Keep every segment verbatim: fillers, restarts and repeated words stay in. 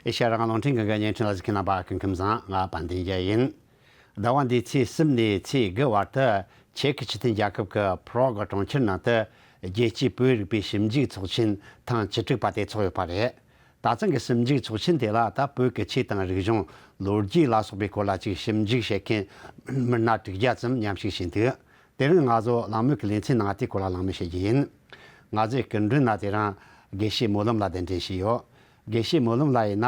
ཨེ་ཤ་ཡ་རང་དབང་རླུང་འཕྲིན་ཁང་གི་བརྙན་འཕྲིན་ལ་གཟིགས་མཁན་རྣམ་པ་སྐུ་ཁམས་བཟང་། ང་དཔལ་ལྡན་རྒྱལ་ཡིན། ཟླ་བ་འདིའི་ཚེས་གསུམ་ནས་ཚེས་དགུ་བར་དུ་ཅེག་སྤྱི་མཐུན་རྒྱལ་ཁབ་ཀྱི་པྲོག་གྲོང་ཁྱེར་ནང་དུ་རྒྱལ་སྤྱིའི་བོད་རིག་པའི་ཞིབ་འཇུག་ཚོགས་ཆེན་ཐེངས་བཅུ་དྲུག་པ་དེ་ཚོགས་ཡོད་པ་རེད། ད་ཐེངས་ཀྱི་ཞིབ་འཇུག་ཚོགས་ཆེན་དེ་ལ་ད་བོད་ཀྱི་ཆོས་དང་རིག་གཞུང་། ལོ་རྒྱུས་ལ་སོགས་པའི་སྐོར་ལ་ཅིག་ཞིབ་འཇུག་བྱེད་མཁན་མི་སྣ་དྲུག་བརྒྱ་ཙམ་མཉམ་ཞུགས་བྱས་འདུག་དེ་རིང་ང་ཚོ་གླེང་མོལ་གྱི་ལེ་ཚན་ནང་དེའི་སྐོར་ལ་གླེང་མོལ་བྱེད་རྒྱུ་ཡིན། ང་ཚོའི་སྐུ་མགྲོན་ལ་དེ་རིང་དགེ་བཤེས་སྨོན་ལམ་ལགས་གདན་འདྲེན་བྱས་ཡོད། དགེ་བཤེས་སྨོན་ལམ་ལགས་ཡིན་ན།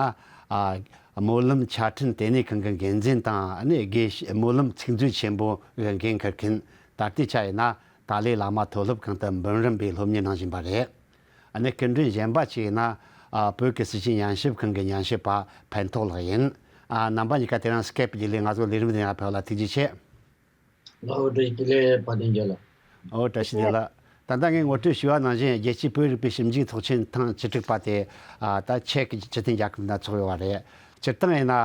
ཨ། སྨོན་ལམ་ཆ་འཕྲིན་ལྟེ་གནས་ཁང་གི་འགན་འཛིན་དང་། ཨ་ནི་དགེ་བཤེས་སྨོན་ལམ་ཚིག་མཛོད་ཆེན་པོ་གི་འགན་འཁུར་མཁན། ད་ལྟའི་ཆ་ཡིན་ན་ཏཱ་ལའི་བླ་མ་མཐོ་སློབ་ཁང་དུ་འབུམ་རམས་པའི་སློབ་གཉེར་གནང་བཞིན་པ་རེད། ཨ་ནི་སྐུ་མགྲོན་གཞན་པ་ཅིག་ཡིན་ན། ཨ། བོད་ཀྱི་སྲིད་བྱུས་ཉམས་ཞིབ་ཁང་གི་ཉམས་ཞིབ་པ་ཕན་ཐོགས་ལགས་ཡིན། ཨ། རྣམ་པ་གཉིས་ཀ་དེ་རིང་སི་ཀེབ་བརྒྱུད་ལས་ང་ཚོ་ལས་རིམ་འདི་ནང་ཕེབས་པ་ལ་ཐུགས་རྗེ་ཆེ། ཨོ། བཀྲ་ཤིས་བདེ་ལེགས། དཔལ་ལྡན་རྒྱལ་ལགས། ཨོ། བཀྲ་ཤིས་བདེ་ལེགས། ད་ལྟ་ངས་ངོ་སྤྲོད་ཞུས་པ་ནང་བཞིན་རྒྱལ་སྤྱིའི་བོད་རིག་པའི་ཞིབ་འཇུག་ཚོགས་ཆེན་ཐེངས་བཅུ་དྲུག་པ་དེ། ཨ། ད་ཅེག་སྤྱི་མཐུན་རྒྱལ་ཁབ་ནང་ཚོགས་ཡོད་པ་རེད། སྤྱིར་བཏང་ཡིན་ན་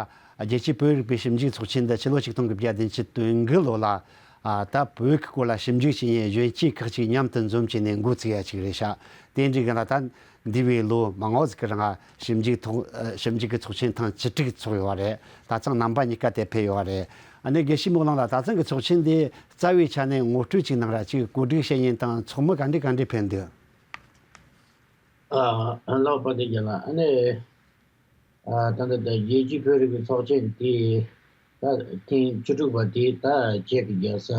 རྒྱལ་སྤྱིའི་བོད་རིག་པའི་ཞིབ་འཇུག་ཚོགས་ཆེན་འདི་ཕྱི་ལོ་ཆིག་སྟོང་དགུ་བརྒྱ་བདུན་ཅུ་དོན་དགུ་ལོ་ལ། ཨ། ད་བོད་ཀྱི་སྐོར་ལ་ཞིབ་འཇུག་བྱེད་མཁན་གཞོན་སྐྱེས་ཁག་ཅིག་མཉམ་དུ་འཛོམས་བྱས་ནས་འགོ་བཙུགས་ཡ་ཅིག་རེད་ཤག་དེ་འདྲའི་སྒང་ལ་ད། འདས་པའི་ལོ་མང་བོ་ཟིག་གི་རིང་ཞིབ་འཇུག་ཐོག་ཞིབ་འཇུག་གི་ཚོགས་ཆེན་ཐེངས་བཅུ་དྲུག་ཚོགས་ཡོད་པ་རེད། ད་ཐེངས་རྣམ་པ་གཉིས་ཀ་དེ་ཕེབས་ཡོད་པ་རེད། ཨ་ནི་དགེ་བཤེས་སྨོན་ལམ་ལགས། ད་ཐེངས་ཀྱི་ཚོགས་ཆེན་འདི་རྩ་བའི་ཆ་ནས་ངོ་སྤྲོད་ཅིག་གནང་ར། ཅིག་གོ་སྒྲིག་བྱེད་མཁན་དང་ཚོགས་མི་ག་འདྲ་ག་འདྲ་ཕེབས་འདུག་ཨ། ལགས་པ། དེ་རྒྱ་ལ། ཨ་ནི། ཨ། ད་ལྟ་ད་རྒྱལ་སྤྱིའི་བོད་རིག་པའི་ཚོགས་ཆེན་དེ་ད་ཐེངས་བཅུ་དྲུག་པ་དེ་ད་ཅེག་གི་རྒྱལ་ས།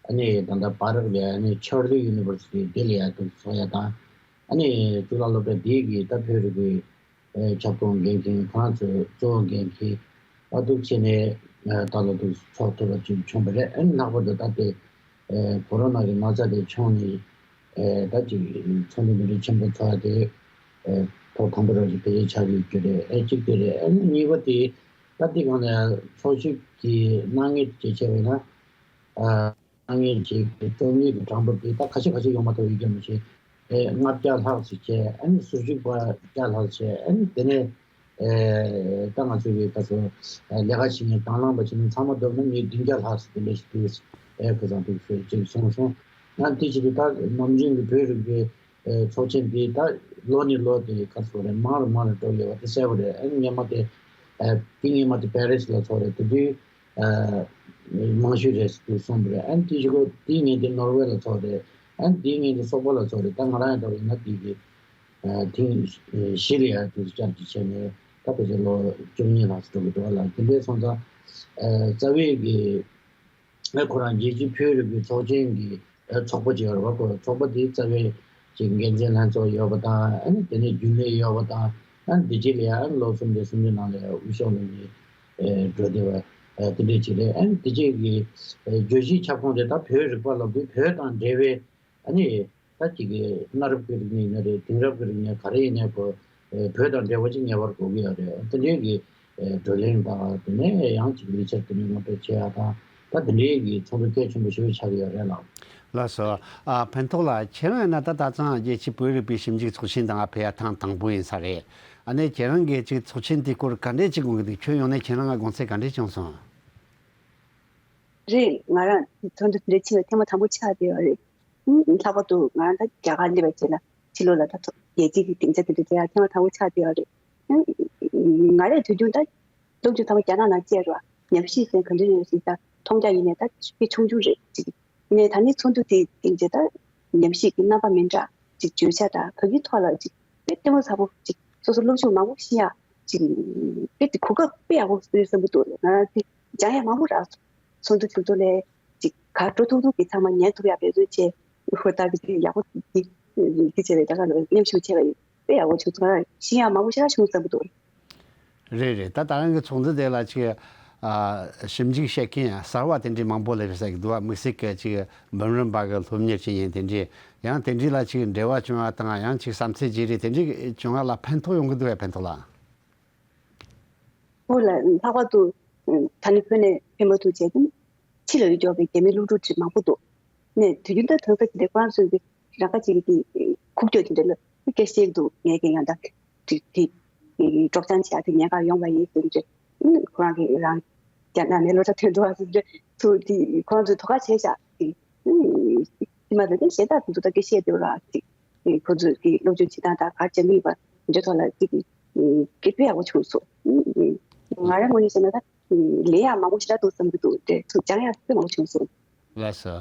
ཨ་ནི་ད་ལྟ་པ་རག་ལས། ཨ་ནི་ཆར་ལི་ཡུ་ནི་ཝར་སི་ཊི་དེ་ལ་ཡ་ཐུག་ཚོགས་ཡ་དང་། ཨ་ནི་གཙུག་ལག་སློབ་གྲྭ་དེ་གི་ད་བོད་རིག་པའི་ཨེ་ཁྱབ་ཁོངས་འགན་འཁྱེར་ཁོ་རང་ཚོའི་གཙོ་བོ་འགན་འཁྱེར་ཨ་ཐུག་བྱས་ནས། ཨ། ད་ལོ་ཐུག་ཚོགས་ཐུབ་པ་ཅིག་བྱུང་བ་རེད། ཨ་ནི་ལྷག་པར་དུ་ད་ལྟའི་ཨེ་ཀོ་རོ་ན་གི་ན་ཚ་དེ་བྱུང་ནས། ཨེ། ད་ཅིག་ཚོགས་འདུ་འདི་འདྲ་ཆེན་པོ་ཚོགས་ཡ་དེ། ཨེ། ཐོག་དང་པོ་རང་བཞིན་དེ་ཆགས་ཀྱི་ཡོད་རྒྱུ་རེད། ཨེ། གཅིག་དེ་རེད། ཨེ། གཉིས་པ་དེ་ད་འདི་གང་ལ་ཚོགས་ཞུགས་ཀྱི་གནང་མཁན་དེ་བྱས་པ་ཡིན་ན། ཨ། གནང་མཁན་ཅིག་གི་སྟོང་ཉིད་ཀྱི་གྲངས་འབོར་དེ་ད་ཁ་ཤས་ཁ་ཤས་ཡོང་མ་ཐུབ་ཡོད་རྒྱུ་མ་ཟད། ཨེ། ལྔ་བརྒྱ་ལྷག་ཙམ་བྱས། ཨ་ནི་ཟུར་ཞུགས་པ་བརྒྱ་ལྷག་བྱས། ཨ་ནི་དེ་ནས། ཨེ། ད་ང་ཚོའི་གི་ད་ཚོ་ལས་ཀ་བྱེད་མཁན་དང་བླངས་པ་བྱེད་མཁན་ཚང་མ་བསྡོམས་ན་མི་བདུན་བརྒྱ་ལྷག་ཙམ་དེ་འདྲ་ཞིག་འདུག་ཨེ། ཁ་སང་དུས་ཚོད་ཅིག་སོང་སོང་། ང་དེ་བྱེད་དུས་ད་ནམ་རྒྱུན་གྱི་བོད་རིག་པའི་ཨེ་ཚོགས་ཆེན་འདི་ད་ལོ་ནས་ལོ་དེ་ག་ཚོད་རེད། མང་རུ་མང་རུ་འགྲོ་ཡོད་པ་དེ་གསལ་པོ་རེད། ཨ་ནི་སྔོན་མ་དེ། ཨེ། དེ་སྔོན་མ་དེ་པེ་རི་སི་ལ་ཚོགས་རེད། དེ་དུས་ཨ་མང་ཤོས་རེད་ཟེར་དུས་གསུངས་པ་རེད། ཨ་ནི་དེ་བཞིན་དེའི་ཉིན་དེ་ནོར་ཝེ་ལ་ཚོགས་རེད། ཨ་ནི་དེའི་ཉིན་དེ་སོག་པོ་ལ་ཚོགས་རེད། ད་ང་རང་ཡང་ད་ཡིན་ན་དེ་གི་ཨ་ཐེངས་བཞི་ལ་ཡང་དུས་བསྐྱར་གྱི་བྱས་ནས་ད་ཕལ་ཆེར་ལོ་བཅུ་གཉིས་ལྷག་ཙམ་འགྲོ་གི་འདུག་ལ། དེ་འདྲའི་སོང་ཙང་ཨ་རྩ་བའི་གི་ཨ་ཁོ་རང་རྒྱལ་སྤྱིའི་བོད་རིག་པའི་ཚོགས་ཆེན་གྱི་ཨ་ཚོགས་པ་ཅིག་ཡོད་རེད་པ། ཁོ་ཚོགས་པ་དེའི་རྩ་བའི་ཅིག་འགན་འཛིན་ལྷན་ཚོགས་ཡོད་པ་དང་། ཨ་ནི་དེ་ནས་རྒྱུན་ལས་ཡོད་པ་དང་། ཨ་ནི་དེ་རྗེས་ལ་ཡང་ལོ་གསུམ་རེ་གསུམ་རེ་ནང་ལ་ཡང་དབུས་ཤོག་ལ་ནས་ཨེ་འགྲོ་བསྡད་པ། ཨ་དེ་འདྲས་ཅིག་རེད། ཨ་ནི་དེ་རྗེས་ཀྱི་ཨེ་བརྗོད་གཞིའི་ཁྱབ་ཁོངས་དེ་ད་བོད་རིག་པ་ལབ་དུས་བོད་དང་འབྲེལ་བའི། ཨ་ནི་ད་ཅིག་གི་གནའ་རབས་ཀྱི་རིག་གནས་ཡིན་ན་རེད། དེང་རབས་ཀྱི་རིག་གནས་ག་རེ་ཡིན་ནའི་ཁོ་ཨེ་བོད་དང་འབྲེལ་བ་ཅིག་ངེས་པར་དགོས་ཀྱི་ཡོད་རེད། དེ་འདྲའི་གི་ཨེ་བགྲོ་གླེང་དང་། དེ་ནས་ཡང་ཅིག་ལས་འཆར་དེ་འདྲའི་ངོ་སྤྲོད་བྱེད་ཡ་དང་། ད་དེ་འདྲའི་གི་ཚོགས་འདུ་གལ་ཆེན་པོ་ཞེ་པོ་ཆགས་ཀྱི་ཡོད་རེད་ལགས། ལགས་སོ། ཨ་ཕན་ཐོགས་ལགས། ཁྱེད་རང་ཡིན་ན་ད་ད་ཐེངས་རྒྱལ་སྤྱིའི་བོད་རིག་པའི་ཞིབ་འཇུག་ཚོགས་ཆེན་དང་ཕེབས་ཡ་ཐེངས་དང་པོ་ཡིན་ས་རེད། ཨ་ནི་ཁྱེད་རང་གིས་ཅིག་ཚོགས་ཆེན་དེའི་སྐོར་ག་འདྲས་ཅིག་དགོངས་ཀྱི་འདུག་ཁྱོད་ཡོང་ནས་ཁྱེད་རང་ལ་དགོངས་ཚུལ་ག་འདྲས་བྱུང་སོང་། རེད། ང་རང་ཚོགས་འདུ་དེ་འདྲ་ཕྱིན་པ་ཐེངས་མ་དང་པོ་ཆགས་བསྡད་ཡོད་རེད། ཨུམ། ལྷག་པར་དུ་ང་རང་ད་རྒྱ་གར་སླེབས་པའི་རྗེས་ལ་ཕྱི་ལོགས་ལ་ད་ཚོ་རྒྱལ་སྤྱིའི་གི་སྡིངས་ཆ་དེ་འདྲ་དེ་ཡང་ཐེངས་མ་དང་པོ་ཆགས་བསྡད་ཡོད་རེད། ཨུམ། ང་རང་དུས་རྒྱུན་ད་སློབ་སྦྱོང་ཚང་མ་རྒྱ་ནག་ནང་བྱས་རེད་པ། ཉམས་ཞིབ་ཟེར་ག་འདྲ་ཡོད་ཟེར་ད་མཐོང་རྒྱ་ཡིན་ནའི་ད་དཔེ་ཆུང་ཆུང་རེད་ཅིག་ཡིན་ནའི་ད་ནི་ཚོགས་འདུ་དེའི་སྟེང་དེ་ད་ཉམས་ཞིབ་ཀྱི་རྣམ་པ་མི་འདྲ་ཅིག་བརྗོད་བྱ་དང་བོད་ཀྱི་ཐོག་ལ་ཅིག་དཔེ་ལྟད་མོ་ཚ་པོ་ཅིག་སོ་སོ་སློབ་སྦྱོང་མང་པོ་ཤེས་ཡ་ཅིག་དཔེ་དེ་གོ་སྐབས་དཔེ་ཡག་པོ་བཟོས་བསམ་གྱི་འདུག་ང་རང་དེ་སྦྱང་ཡ་མང་པོ་རག་སོང་། ཚོགས་འདུ་ཚོགས་འདུ་ལས་ཅིག་ག་འགྲོ་ཐུབ་ཐུབ་ཀྱི་ཚང་མ་ཉན་ཐུབ་ཡ་འབད་བརྩོན་བྱས། ཧོ། ད་དེ་ཡག་པོ་དེ་དེ་བྱས་པའི་ད་ག་ལ་མཉམ་ཞུགས་བྱས་པ་ཡིན། དཔེ་ཡག་པོ་བྱུང་སོང་། ཤེས་ཡ་མང་པོ་ཞེ་དྲག་བྱུང་བསམ་གྱི་འདུག་རེད་རེད། ད་ད་རང་གི་ཚོགས་འདུ་དེ་ལ་ཅིག་ཨ་ཞིབ་འཇུག་བྱེད་མཁན་གསར་བ་དེ་འདྲའི་མང་པོ་སླེབས་ས་གི་འདུག་བ། དམིགས་བསལ་གྱི་ཅིག་འབུམ་རམས་པ་གི་སློབ་གཉེར་བྱེད་མཁན་དེ་འདྲའི་ཡང་དེ་འདྲའི་ལ་ཅིག་འབྲེལ་བ་བྱུང་བ་དང་། ཡང་ཅིག་བསམ་ཚུལ་བརྗེ་རེས་དེ་འདྲའི་བྱུང་བ་ལ་ཕན་ཐོགས་ཡོང་གི་འདུག་བས། ཕན་ཐོགས་ལ། ཨོ་ལགས། ལྷག་པར་དུ་ད་ནི་བོད་ནས་ཕེབས་མ་ཐུབ་བྱས་ཏེ་ཕྱི་ལ་ཡོད་ཀྱོག་པའི་རྒྱ་མི་སློབ་ཕྲུག་ཅིག་མང་པོ་འདུག་ནས་དུས་རྒྱུན་ད་དེང་སང་དེ་འདྲའི་ཁོ་རང་ཚོའི་གི་རང་ཁ་ཅིག་གི་ཁུག་ཀྱོག་དེ་འདྲ་ལ་སྐད་བཤད་འདུག་ངས་ཀྱང་ཡང་ད་དེ་དེ་སྲོག་ཆགས་བྱས་ཏེ་ཉེན་ཁ་ཡོང་བ་ཡིན་ཟེར་འདྲ། ཁོ་རང་གི་རང་རྒྱ་ནག་ནས་སློབ་གྲྭ་ཐོན་འདུག་ཨ་ཟེར་འདྲ་ཚུལ་དེ་ཁོ་རང་ཚོས་དོ་ཁ་བྱས་ཤག་དེ་དེ་མ་ཟད་དེ་གཞན་དག་དེ་ཚོ་ད་སྐད་བཤད་འདུག་ར། དེ་ཁོ་ཚོས་དེ་སློབ་སྦྱོང་བྱེད་སྟངས་དང་ག་རེ་བྱེད་ཀྱི་ཡོད་པ་དེ་འདྲའི་ཐོག་ལ་དེ་གི་ དཔེ་ཡག་པོ་བྱུང་སོང་། ང་རང་ངོས་ནས་བཤད་ན་ད་ལན་ཡང་མང་པོ་ཞེ་དྲག་འདུག་བསམ་གྱི་འདུག་དེ་ཚོ་སྦྱང་ཡག་དཔེ་མང་པོ་བྱུང་སོང་། ལགས་སོ།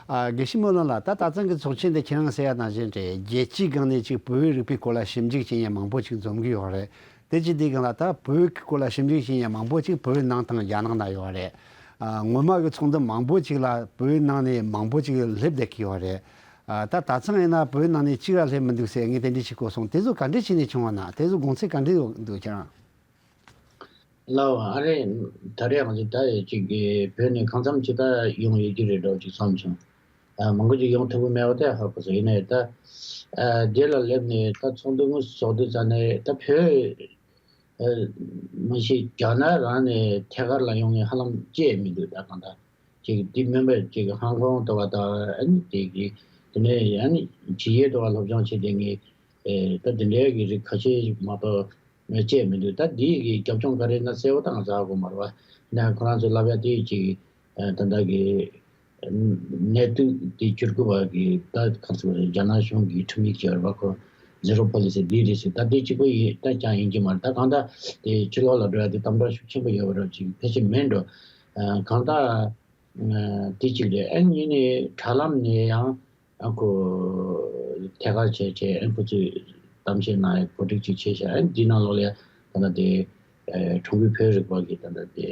ཨ། དགེ་བཤེས་སྨོན་ལམ་ལགས། ད་ད་ཐེངས་ཀྱི་ཚོགས་ཆེན་དེ་ཁྱེད་རང་གསལ་ཡག་ནང་བཞིན་རེད། རྒྱལ་སྤྱིའི་སྒང་ནས་ཅིག་བོད་ཡིག་རིག་པའི་སྐོར་ལ་ཞིབ་འཇུག་བྱེད་མཁན་མང་པོ་ཅིག་འཛོམས་ཀྱི་ཡོད་རེད། དེ་ཅི་དེའི་སྒང་ལ་ད་བོད་ཡིག་གི་སྐོར་ལ་ཞིབ་འཇུག་བྱེད་མཁན་མང་པོ་ཅིག་བོད་ནང་དང་རྒྱ་ནག་ན་ཡོད་རེད། ཨ། སྔོན་མ་གི་ཚོགས་འདུ་མང་པོ་ཅིག་ལ་བོད་ཡིག་ནང་ནས་མང་པོ་ཅིག་སླེབས་བསྡད་ཀྱི་ཡོད་རེད། ཨ། ད་ད་ཐེངས་ཡིན་ན་བོད་ཡིག་ནང་ནས་གཅིག་ལ་སླེབས་མི་འདུག་ཟེར་ངས་དེ་འདྲ་ཞིག་གོ་སོང་། དེ་ཚོ་ག་འདྲ་བྱས་ནས་བྱུང་བ་ན། དེ་ཚོ་དགོངས་ཚུལ་ག་འདྲ་ཡོད་འདུག་ཁྱེད་རང་། ལའོ། ཨ་རེ། ད་རེས་ང་ཚོ་ད་ཅིག་གི་བོད་ནས་གང་འཚམ་ཅིག་ད་ཡོང་ཡོད་ཀྱི་རེད་འགྲོ་ཅིག་བསམ་བྱུང་། ཨ། མང་པོ་ཅིག་ཡོང་ཐུབ་ཀྱི་མེད་པ་དེ་ཧ་གོ་སོང་། ཡིན་ནའི་ད། ཨ། དེ་ལ་སླེབས་ནས་ད་ཚོགས་འདུ་དངོས་སུ་ཚོགས་དུས་ཙ་ནས་ད་བོད། ཨ། མ་གཞི་རྒྱ་ནག་རང་ནས་ཐད་ཀར་ལ་ཡོང་མཁན་ཧ་ལམ་བཅད་མི་འདུག་ད་གང་ལྟར་ཅིག་འདི་མིན་པ་ཅིག་ཧང་ཀོང་ལྟ་བུ་དང་། ཨ་ནི་དེ་གི་དེ་ནས་ཨ་ནི་ཇི་ཡེ་ལྟ་བུ་སློབ་སྦྱོང་བྱེད་མཁན་གྱི། ཨེ། ད་དེ་འདྲའི་གི་རིགས་ཁ་ཤས་ཤིག་མ་གཏོགས་བཅད་མི་འདུག་ད་འདི་གི་རྒྱབ་ལྗོངས་ག་རེ་ན་གསལ་པོ་ད་ང་ཚོ་ཧ་གོ་མ་རེད་པ། ན་ཁོ་རང་ཚོ་ལབ་ཡ་དེ་ཅིག་ཨ། ད་ལྟ་གི་གནད་དོན་དེ་བཅུ་དགུ་པ་གི་ད་ག་ཚོད་རེད། རྒྱ་ནག་གཞུང་གི་ཁྲིམས་ཡིག་ཅིག་ཡོད་རེད་པ། ཁོ་ཟི་རོ་པོ་ལི་སི་འདི་རེད་ཟེར། ད་དེ་གཅིག་པོ་ཡིན་ད་ཀྱང་ཡིན་གྱི་མ་རེད། ད་གང་ལྟར་དེ་ཕྱི་ལོགས་ལ་འགྲོ་ཡ་དེ་དམ་དྲག་ཤུགས་ཆེན་པོ་ཡོད་པ་འདྲ་ཅིག་ཕལ་ཆེར་མེད་འགྲོ། ཨ། གང་ལྟར། ཨ། དེ་གཅིག་རེད། ཨ། གཉིས་ནས་དྲ་ལམ་ནས་ཡང་ཨ་ཁོ་ཐད་ཀར་བྱས་བྱས། ཨ། ཁོ་ཚོས་གཏམ་བཤད་གནང་ཡ་གོ་སྒྲིག་ཅིག་བྱས་ཤག་ཨ། འདི་ནང་ལོགས་ལ་ཡ་ད་ལྟ་དེ། ཨ། ཁྲོམ་སྐོར་བོད་རིག་པ་གི་ད་ལྟ་དེ།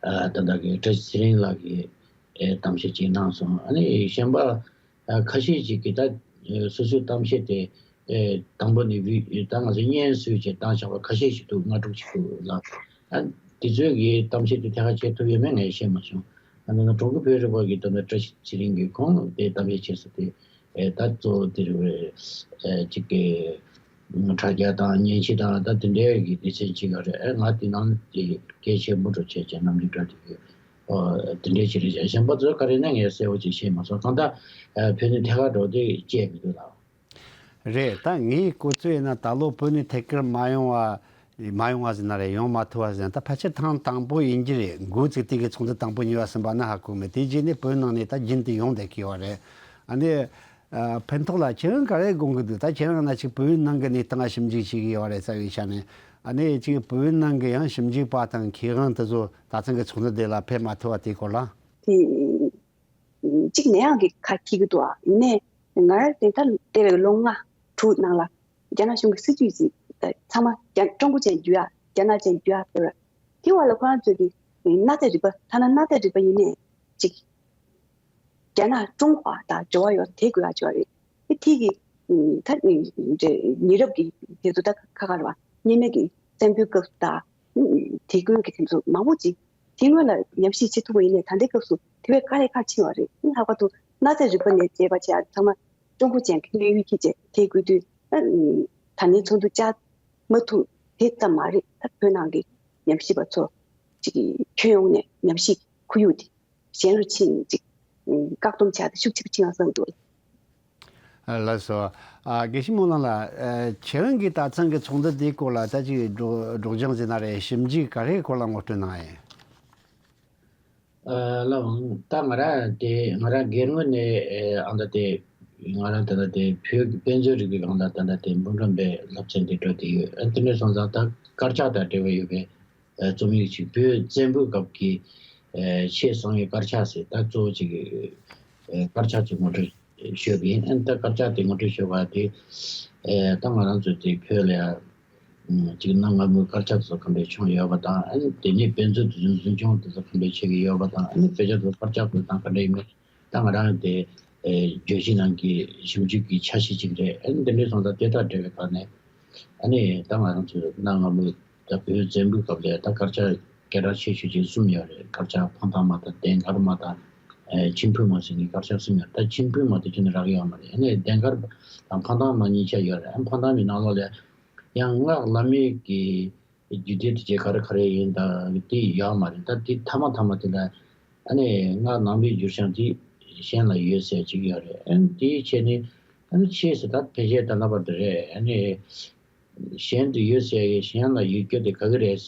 ཨ། ད་ལྟ་གི་བཀྲ་ཤིས་ཚེ་རིང་ལགས་ཀྱིས། ཨེ། གཏམ་བཤད་ཅིག་གནང་སོང་། ཨ་ནི་གཞན་པ། ཨ། ཁ་ཤས་ཅིག་གིས་ད། ཨེ། སོ་སོའི་གཏམ་བཤད་དེ། ཨེ། དང་པོ་ནས་བི་ད་ང་ཚོ་བརྙན་བཟོས་བྱས་བཏང་བཞག་པ་ཁ་ཤས་ཤིག་འདུག་ལྔ་དྲུག་ཅིག་འདུག་ལ། ཨ། དེ་ཚོས་ཀྱི་གཏམ་བཤད་དེ་ཐད་ཀར་བྱེད་ཐུབ་ཡོད་མེད་ངས་ཤེས་མ་བྱུང་། ཨ་ནི་ང་གྲོང་ཁྱེར་བོད་རིག་པ་གི་ད་ལྟ་བཀྲ་ཤིས་ཚེ་རིང་གིས་ཁོང་དེ་གཏམ་བཤད་བྱས་སོང་དེ། ཨེ། ད་གཙོ་བོ་དེ་རེད། ཨེ། ཅིག་གི་དྲ་རྒྱ་དང་བརྙན་འཕྲིན་དང་ད་དེ་འདྲའི་གི་སྡེ་ཚན་ཅིག་ཡོད་རེད། ཨེ། ང་དེ་ནང་དེ་གལ་ཆེན་པོ་འགྲོ་བྱས་བྱས་རྣམ་འགྱུར་འདྲ་དེ་གི། ཨོ། དེ་འདྲའི་ཅིག་རེད། གཞན་པ་ཚོ་ག་རེ་ན་ངས་གསལ་པོ་ཅིག་ཤེས་མ་སོང་། གང་ལྟར། ཨེ། བོད་ནས་ཐད་ཀར་འགྲོ་དེ་བཅད་མི་འདུག་ལགས། རེད། ད་ངའི་གོ་ཚོད་ཡིན་ན་ད་ལོ་བོད་ནས་ཐད་ཀར་མ་ཡོང་བ། མ་ཡོང་བ་ཟེར་ན་རེད། ཡོང་མ་ཐུབ་པ་ཟེར་ན་ད་ཕལ་ཆེར་ཐེངས་དང་པོ་ཡིན་གྱི་རེད། འགོ་བཙུགས་དུས་ཀྱི་ཚོགས་འདུ་དང་པོ་གཉིས་པ་གསུམ་པ་ན་ཧ་གོ་མེད། དེ་རྗེས་ནས་བོད་ནང་ནས་ད་རྒྱུན་དུ་ཡོང་བསྡད་ཀྱི་ཡོད་རེད། ཨ་ནི། ཨ། ཕན་ཐོགས་ལགས། ཁྱེད་རང་ག་རེ་དགོངས་ཀྱི་འདུག་ད་ཁྱེད་རང་ན་ཅིག་བོད་ཡིག་ནང་གི་གནས་སྟངས་ཞིབ་འཇུག་བྱེད་ཀྱི་ཡོད་རེད་ཟེར་བའི་ཆ་ནས། ཨ་ནི་ཅིག་བོད་ཡིག་ནང་གི་ཡང་ཞིབ་འཇུག་པ་དང་མཁས་དབང་དེ་ཚོ་ད་ཐེངས་ཀྱི་ཚོགས་འདུ་དེ་ལ་ཕེབས་མ་ཐུབ་པ་དེའི་སྐོར་ལ། དེ་གཅིག་ནས་ཡང་གི་ཁ་འཁྱེར་གྱི་འདུག་ཨ། ཡིན་ནའི་ང་རང་དེ་ད་འདས་པའི་ལོ་ལྔ་དྲུག་ནང་ལ་རྒྱ་ནག་གཞུང་གི་སྲིད་ཇུས་ཅིག་ཚང་མ་རྒྱ་ཀྲུང་གོ་ཅན་བསྒྱུར་ཡ། རྒྱ་ནག་ཅན་བསྒྱུར་ཡ་ཟེར་བ། དེ་བར་ལ་ཁོ་རང་ཚོས་ཀྱི་གནའ་རྫས་རིག་པ། ཐ་ན་གནའ་རྫས་རིག་པ་ཡིན་ནའི་ཅིག་རྒྱ་ནག་ཀྲུང་ཧྭ་དང་འབྲེལ་བ་ཡོད་དེ་དགོས་ཡ་ཅིག་རེད། ཨེ། དེ་གི་ད་ཉེ་རབས་ཀྱི་དེ་ཚོ་ད་ཁ་ཁ་རེད་པ། སྔོན་མའི་གི་བཙན་པོའི་སྐབས་དང་དེ་སྔོན་གྱི་དེ་ཚོ་མང་པོ་ཅིག་དེ་སྔོན་ལ་ཉམས་ཞིབ་བྱེད་ཐུབ་པ་ཡིན་ནའི་ད་ལྟའི་སྐབས་སུ་དེ་བས་དཀའ་ལས་ཁག་ཆེ་བ་རེད། ལྷག་པར་དུ་གནའ་རྫས་རིག་པ་ནས་མཛད་པ་བྱས་ཚང་མ་ཀྲུང་གོ་ཅན་གྱི་གནས་ཡུལ་གྱི་བྱས་དེ་དགོས་དུས། ད་ནི་ཚོགས་འདུ་བཅར་མ་ཐུབ་དེ་ཙམ་མ་རེད། ད་བོད་ནང་གི་ཉམས་ཞིབ་པ་ཚོ་ཅིག་ཁྱོན་ཡོངས་ནས་ཉམས་ཞིབ་ཁོར་ཡུག་དེ་གཞན་རུ་ཕྱིན་ཅིག་བཀག་སྡོམ་བྱ་དེ་ཤུགས་ཆེ་རུ་ཕྱིན་པ་བསམ་འདུག་ལགས་སོ། ཨ། དགེ་བཤེས་སྨོན་ལམ་ལགས། ཨ། ཁྱེད་རང་གིས་ད་ཐེངས་ཀྱི་ཚོགས་འདུ་འདིའི་སྐོར་ལ་ད་ཅིག་སྒྲོག་སྒྲོག་སྦྱང་ཟེར་ན་རེད། ཞིབ་འཇུག་ག་རེའི་སྐོར་ལ་ངོ་སྤྲོད་གནང་ཡིན། ཨ། ལགས། ད་ང་རང་དེ་ང་རང་སྒེར་ངོས་ནས། ཨ། ཨ་ད་དེ་ང་རང་ད་ལྟ་དེ་བོད་ཀྱི་དཔེ་མཛོད་རིག་པའི་སྒང་ལ་ད་ལྟ་དེ་འབུམ་རམས་པའི་སློབ་ཚན་དེ་འགྲོ་བསྡད་ཡོད། ཨ། དེ་འདྲ་སོང་ཙང་ད་དཀར་ཆག་དང་འབྲེལ་བ་ཡོད་པའི། ཨ། རྩོམ་ཡིག་ཅིག་བོད་བཙན་པོའི་སྐབས་ཀྱི། ཨ། ཆེས་བཟང་བའི་དཀར་ཆག་ཟེར། ད་གཙོ་བོ་ཅིག་ཨ། དཀར་ཆག་ཅིག་ངོ་སྤྲོད་ཞུས་པ་ཡིན། ཨ། ད་དཀར་ཆག་དེ་ངོ་སྤྲོད་ཞུས་པ་དེ། ཨ། ད་ང་རང་ཚོ་དེ་བོད་ལ་ཡ། ཨ། ཅིག་གནའ་སྔ་མོའི་དཀར་ཆག་ཚོ་ག་འདྲས་བྱུང་ཡོད་པ་དང་། ཨ་ནི་དེ་ནས་དཔེ་མཛོད་དུ་འཛིན་སྐྱོང་དེ་ཚོ་ག་འདྲས་བྱེད་ཀྱི་ཡོད་པ་དང་། ཨ་ནི་དཔེ་ཆ་དེ་ཚོ་དཀར་ཆག་དེ་དང་ག་འདྲས་ཡིན་མིན། ད་ང་རང་དེ། ཨེ། བརྗོད་གཞི་ནང་གི་ཞིབ་འཇུག་གི་འཆར་གཞི་ཅིག་རེད། ཨ་ནི་དེ་འདྲའི་སོང་ཙང་དེ་དང་འབྲེལ་བའི་ཐོག་ནས། ཨ་ནི་ད་ང་རང་ཚོའི་གནའ་སྔ་མོའི་ད་བོད་བཙན་པོའི་སྐབས་ལ་ད་དཀར་ཆག་སྐད་གྲགས་ཆེ་ཤོས་ཅིག་གསུམ་ཡོད་རེད། དཀར་ཆག་འཕང་ཐང་མ་དང་ལྡན་དཀར་མ་དང་། ཨེ། མཆིམས་ཕུ་མ་ཟེར་མཁན་དཀར་ཆག་གསུམ་ཡོད། ད་མཆིམས་ཕུ་མ་དེ་ཁྱོན་ནས་རག་གི་ཡོད་མ་རེད། ཨ་ནི་ལྡན་དཀར་དང་འཕང་ཐང་མ་གཉིས་ཆ་ཡོད་རེད། ཨ། འཕང་ཐང་མའི་ནང་ལོགས་ལ་ཡང་སྔགས་བླ་མེད་ཀྱི་རྒྱུད་སྡེ་དེ་ཅིག་ག་རེ་ག་རེ་ཡིན་ད་དེ་ཡོད་མ་རེད། ད་དེ་མཐའ་མ་མཐའ་མ་དེ་ལ་ཨ་ནི་སྔགས་ནང་པའི་འགྱུར་བྱང་དེ་གཞན་ལ་ཡོད་ཟེར་ཅིག་ཡོད་རེད། ཨ་ནི་དེའི་ཆེད་ནས་ཨ་ནི་ཕྱིས་སུ་ད་ཕལ་ཆེར་ད་ལྟ་བར་དུ་རེད། ཨ་ནི་གཞན་དུ་ཡོད་ཟེར་གི་གཞན་ལ་ཡོད་རྒྱུ་དེ་ག་གི་རེད།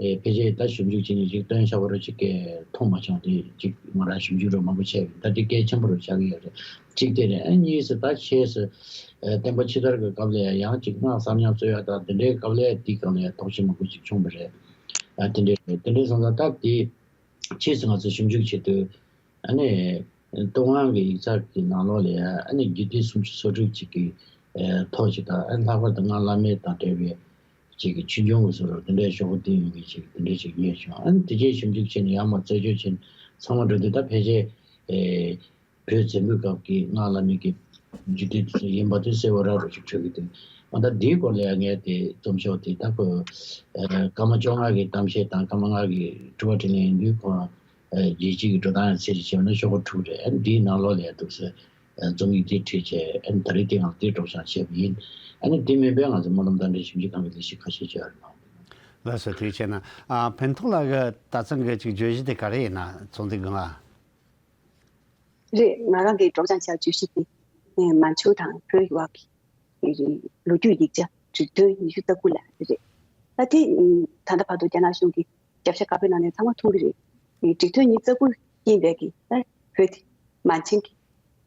ཨེ་ཕལ་ཆེར་ད་ཞིབ་འཇུག་བྱས་ནས་ཅིག་སྟོན་བྱ་བ་རུ་ཅིག་གིས་མཐོང་མ་བྱུང་། དེ་ཅིག་ང་རང་ཞིབ་འཇུག་རུ་མང་པོ་བྱས་པས་ད་དེ་གལ་ཆེན་པོ་རུ་ཆགས་ཀྱི་ཡོད་རེད། གཅིག་དེ་རེད། ཨ་གཉིས་སུ་ད་ཆེས་སུ་ཨེ་བསྟན་པ་ཕྱི་དར་གྱི་སྐབས་ལ་ཡང་ཅིག་སྔགས་གསར་རྙིང་རྩོད་ཡ་དང་དེ་འདྲའི་སྐབས་ལ་དེའི་སྒང་ལ་ཡང་དོགས་གཞི་མང་པོ་ཅིག་བྱུང་བ་རེད། ཨ་དེ་འདྲའི་རེད། དེ་འདྲའི་སོང་ཙང་ད་དེ་ཕྱིས་སུ་ང་ཚོས་ཞིབ་འཇུག་བྱེད་དུས་ཨ་ནི་ཏུན་ཧོང་གི་ཡིག་ཚགས་ཀྱི་ནང་ལོགས་ལ་ཨ་ནི་རྒྱུད་སྡེ་སུམ་ཅུ་སོ་དྲུག་ཅིག་གི་ཨེ་ཐོག་ཅིག་དང་། ཨ་ནི་ལྷག་པར་དུ་སྔགས་བླ་མེད་དང་འབྲེལ་བའི་ཅིག་གི་ཆོས་འབྱུང་གི་བཟོ་འདྲ་དེ་འདྲའི་ཤོག་བུ་བསྟན་ཡོད་མཁན་ཅིག་དེ་འདྲ་ཅིག་རྙེད་བྱུང་། ཨ་ནི་དེ་རྗེས་ཞིབ་འཇུག་བྱས་ནས་ཡར་མར་རྩད་གཅོད་བྱས་ནས་ཚང་མ་འགྲོ་དུས་ད་ཕལ་ཆེར་ཨེ་བོད་བཙན་པོའི་སྐབས་ཀྱི་སྔགས་བླ་མེད་ཀྱི་རྒྱུད་སྡེ་ཡིན་པ་དེ་གསལ་བོ་ར་རུ་ཅིག་འཕྲོད་ཀྱི་འདུག། ཨ་ད་འདིའི་སྐོར་ལ་ཡང་ངས་དེ་རྩོམ་ཤོག་དེ་ད་ཁོ་ཨ་སྐར་མ་བཅོ་ལྔ་གི་གཏམ་བཤད་དང་སྐར་མ་ལྔ་གི་དྲི་བ་དྲིས་ལན་ཡིན་དུས་ཁོ་ཨ་རྒྱལ་སྤྱི་གི་འགྲོ་སྟངས་ཡང་ཚད་གཞི་ཆེ་བ་ན་ཤོག་གུ་དྲུག་རེད། ཨ་འདིའི་ནང་ལོགས་ལ་ཡང་འདུག་ཟེར་རྩོམ་ཡིག་དེ་བྲིས་བྱས། ཨ་ད་རེས་དེ་ང་ལ་དེ་སྒྲོག་སྦྱང་བྱས་པ་ཡིན། ཨ་ནི་དེ་མིན་པའི་ང་ཚོ་སྨོན་ལམ་རྟེན་འབྲེལ་ཞིབ་འཇུག་ཁང་གི་ལས་གཞི་ཁ་ཤས་ཅིག་ཡོད་རེད་མ། ལགས་སོ། དེ་བྱས་ན་ཨ་ཕན་ཐོགས་ལགས་ཀྱི་ད་ཐེངས་ཀྱི་ཅིག་བརྗོད་གཞི་དེ་ག་རེ་ཡིན་ན་ཚོགས་འདུའི་སྒང་ལ། རེད། ང་རང་གིས་སྒྲོག་སྦྱང་བྱ་བརྗོད་གཞི་དེ་ཨེ་མན་ཇུ་དང་བོད་ཀྱི་དབར་གྱི་ལོ་རྒྱུས་ཡིག་ཆ་འབྲི་ཐུང་ཉི་ཤུ་རྩ་དགུ་ལ་རེད། ད་དེ་ད་ལྟ་བར་དུ་རྒྱ་ནག་གཞུང་གི་རྒྱབ་ཤ་དཀར་པོའི་ནང་ནས་ཚང་མ་མཐོང་གི་རེད། ཨེ་འབྲི་ཐུང་ཉི་ཤུ་རྩ་དགུ་རྐྱེན་པས་ཀྱི་ད་བོད་དེ་མན་ཆིང་གི་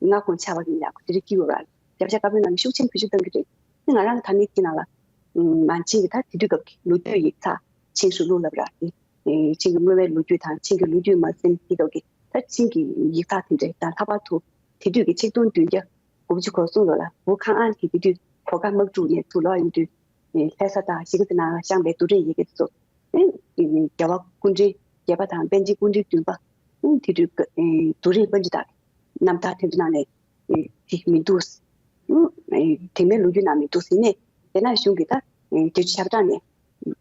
མངའ་ཁོངས་ཆགས་པ་ཡིན་ཡག་དེ་རིགས་ཀྱི་ཡོད་ར། རྒྱབ་ཤ་དཀར་པོའི་ནང་ནས་ཤུགས་ཆེན་བེད་སྤྱོད་གཏོང་གི་རེད། ང་རང་གི་ཐ་སྙད་ཀྱི་ནང་ལ་ཨུམ་མན་ཆིང་གི་ད་དེ་དུས་སྐབས་ཀྱི་ལོ་རྒྱུས་ཡིག་ཚགས་ཆིང་ཧྲུའུ་ལུའུ་ལབ་ར་དེ། ཨེ་ཆིང་གི་དངོས་མའི་ལོ་རྒྱུས་དང་ཆིང་གི་ལོ་རྒྱུས་མ་ཟིན་དེ་ཚོ་གི་ད་ཆིང་གི་ཡིག་ཚགས་དེ་འདྲ་དང་། ལྷག་པར་དུ་དེ་དུས་ཀྱི་ཆིག་སྟོང་བདུན་བརྒྱ་དགུ་བཅུ་གོ་གསུམ་ལོ་ལ་ཝུ་ཁང་ཨན་གྱིས་དེ་དུས་གོ་དཀར་དམག་འཁྲུག་ནས་ཚུར་ལོག་ཡོང་དུས། ཨེ་ལྷ་ས་དང་གཞིས་ཀ་རྩེ་ནང་བཞེངས་པའི་རྡོ་རིང་ཡི་གེ་དེ་ཚོ། ཨེ་རྒྱལ་བ་སྐུ་ཕྲེང་བརྒྱད་པ་དང་པཎ་ཆེན་སྐུ་ཕྲེང་བདུན་པ། ཨེ་དེ་དུས་ཀྱི་ཨེ་རྡོ་རིང་པཎ་ཆེན་དང་རྣམ་ཐར་དེ་ཚོ་ནང་ནས་ཨེ་དེ་མི་འདུག། ཨེ་དེ་མིན་ལོ་རྒྱུས་ནང་མི་འདུག་ཟེར་ནས་རྒྱ་ནག་གཞུང་གིས་ད་ཨེ་བརྒྱད་ཅུ་ཁྱབ་བསྒྲགས་ནས་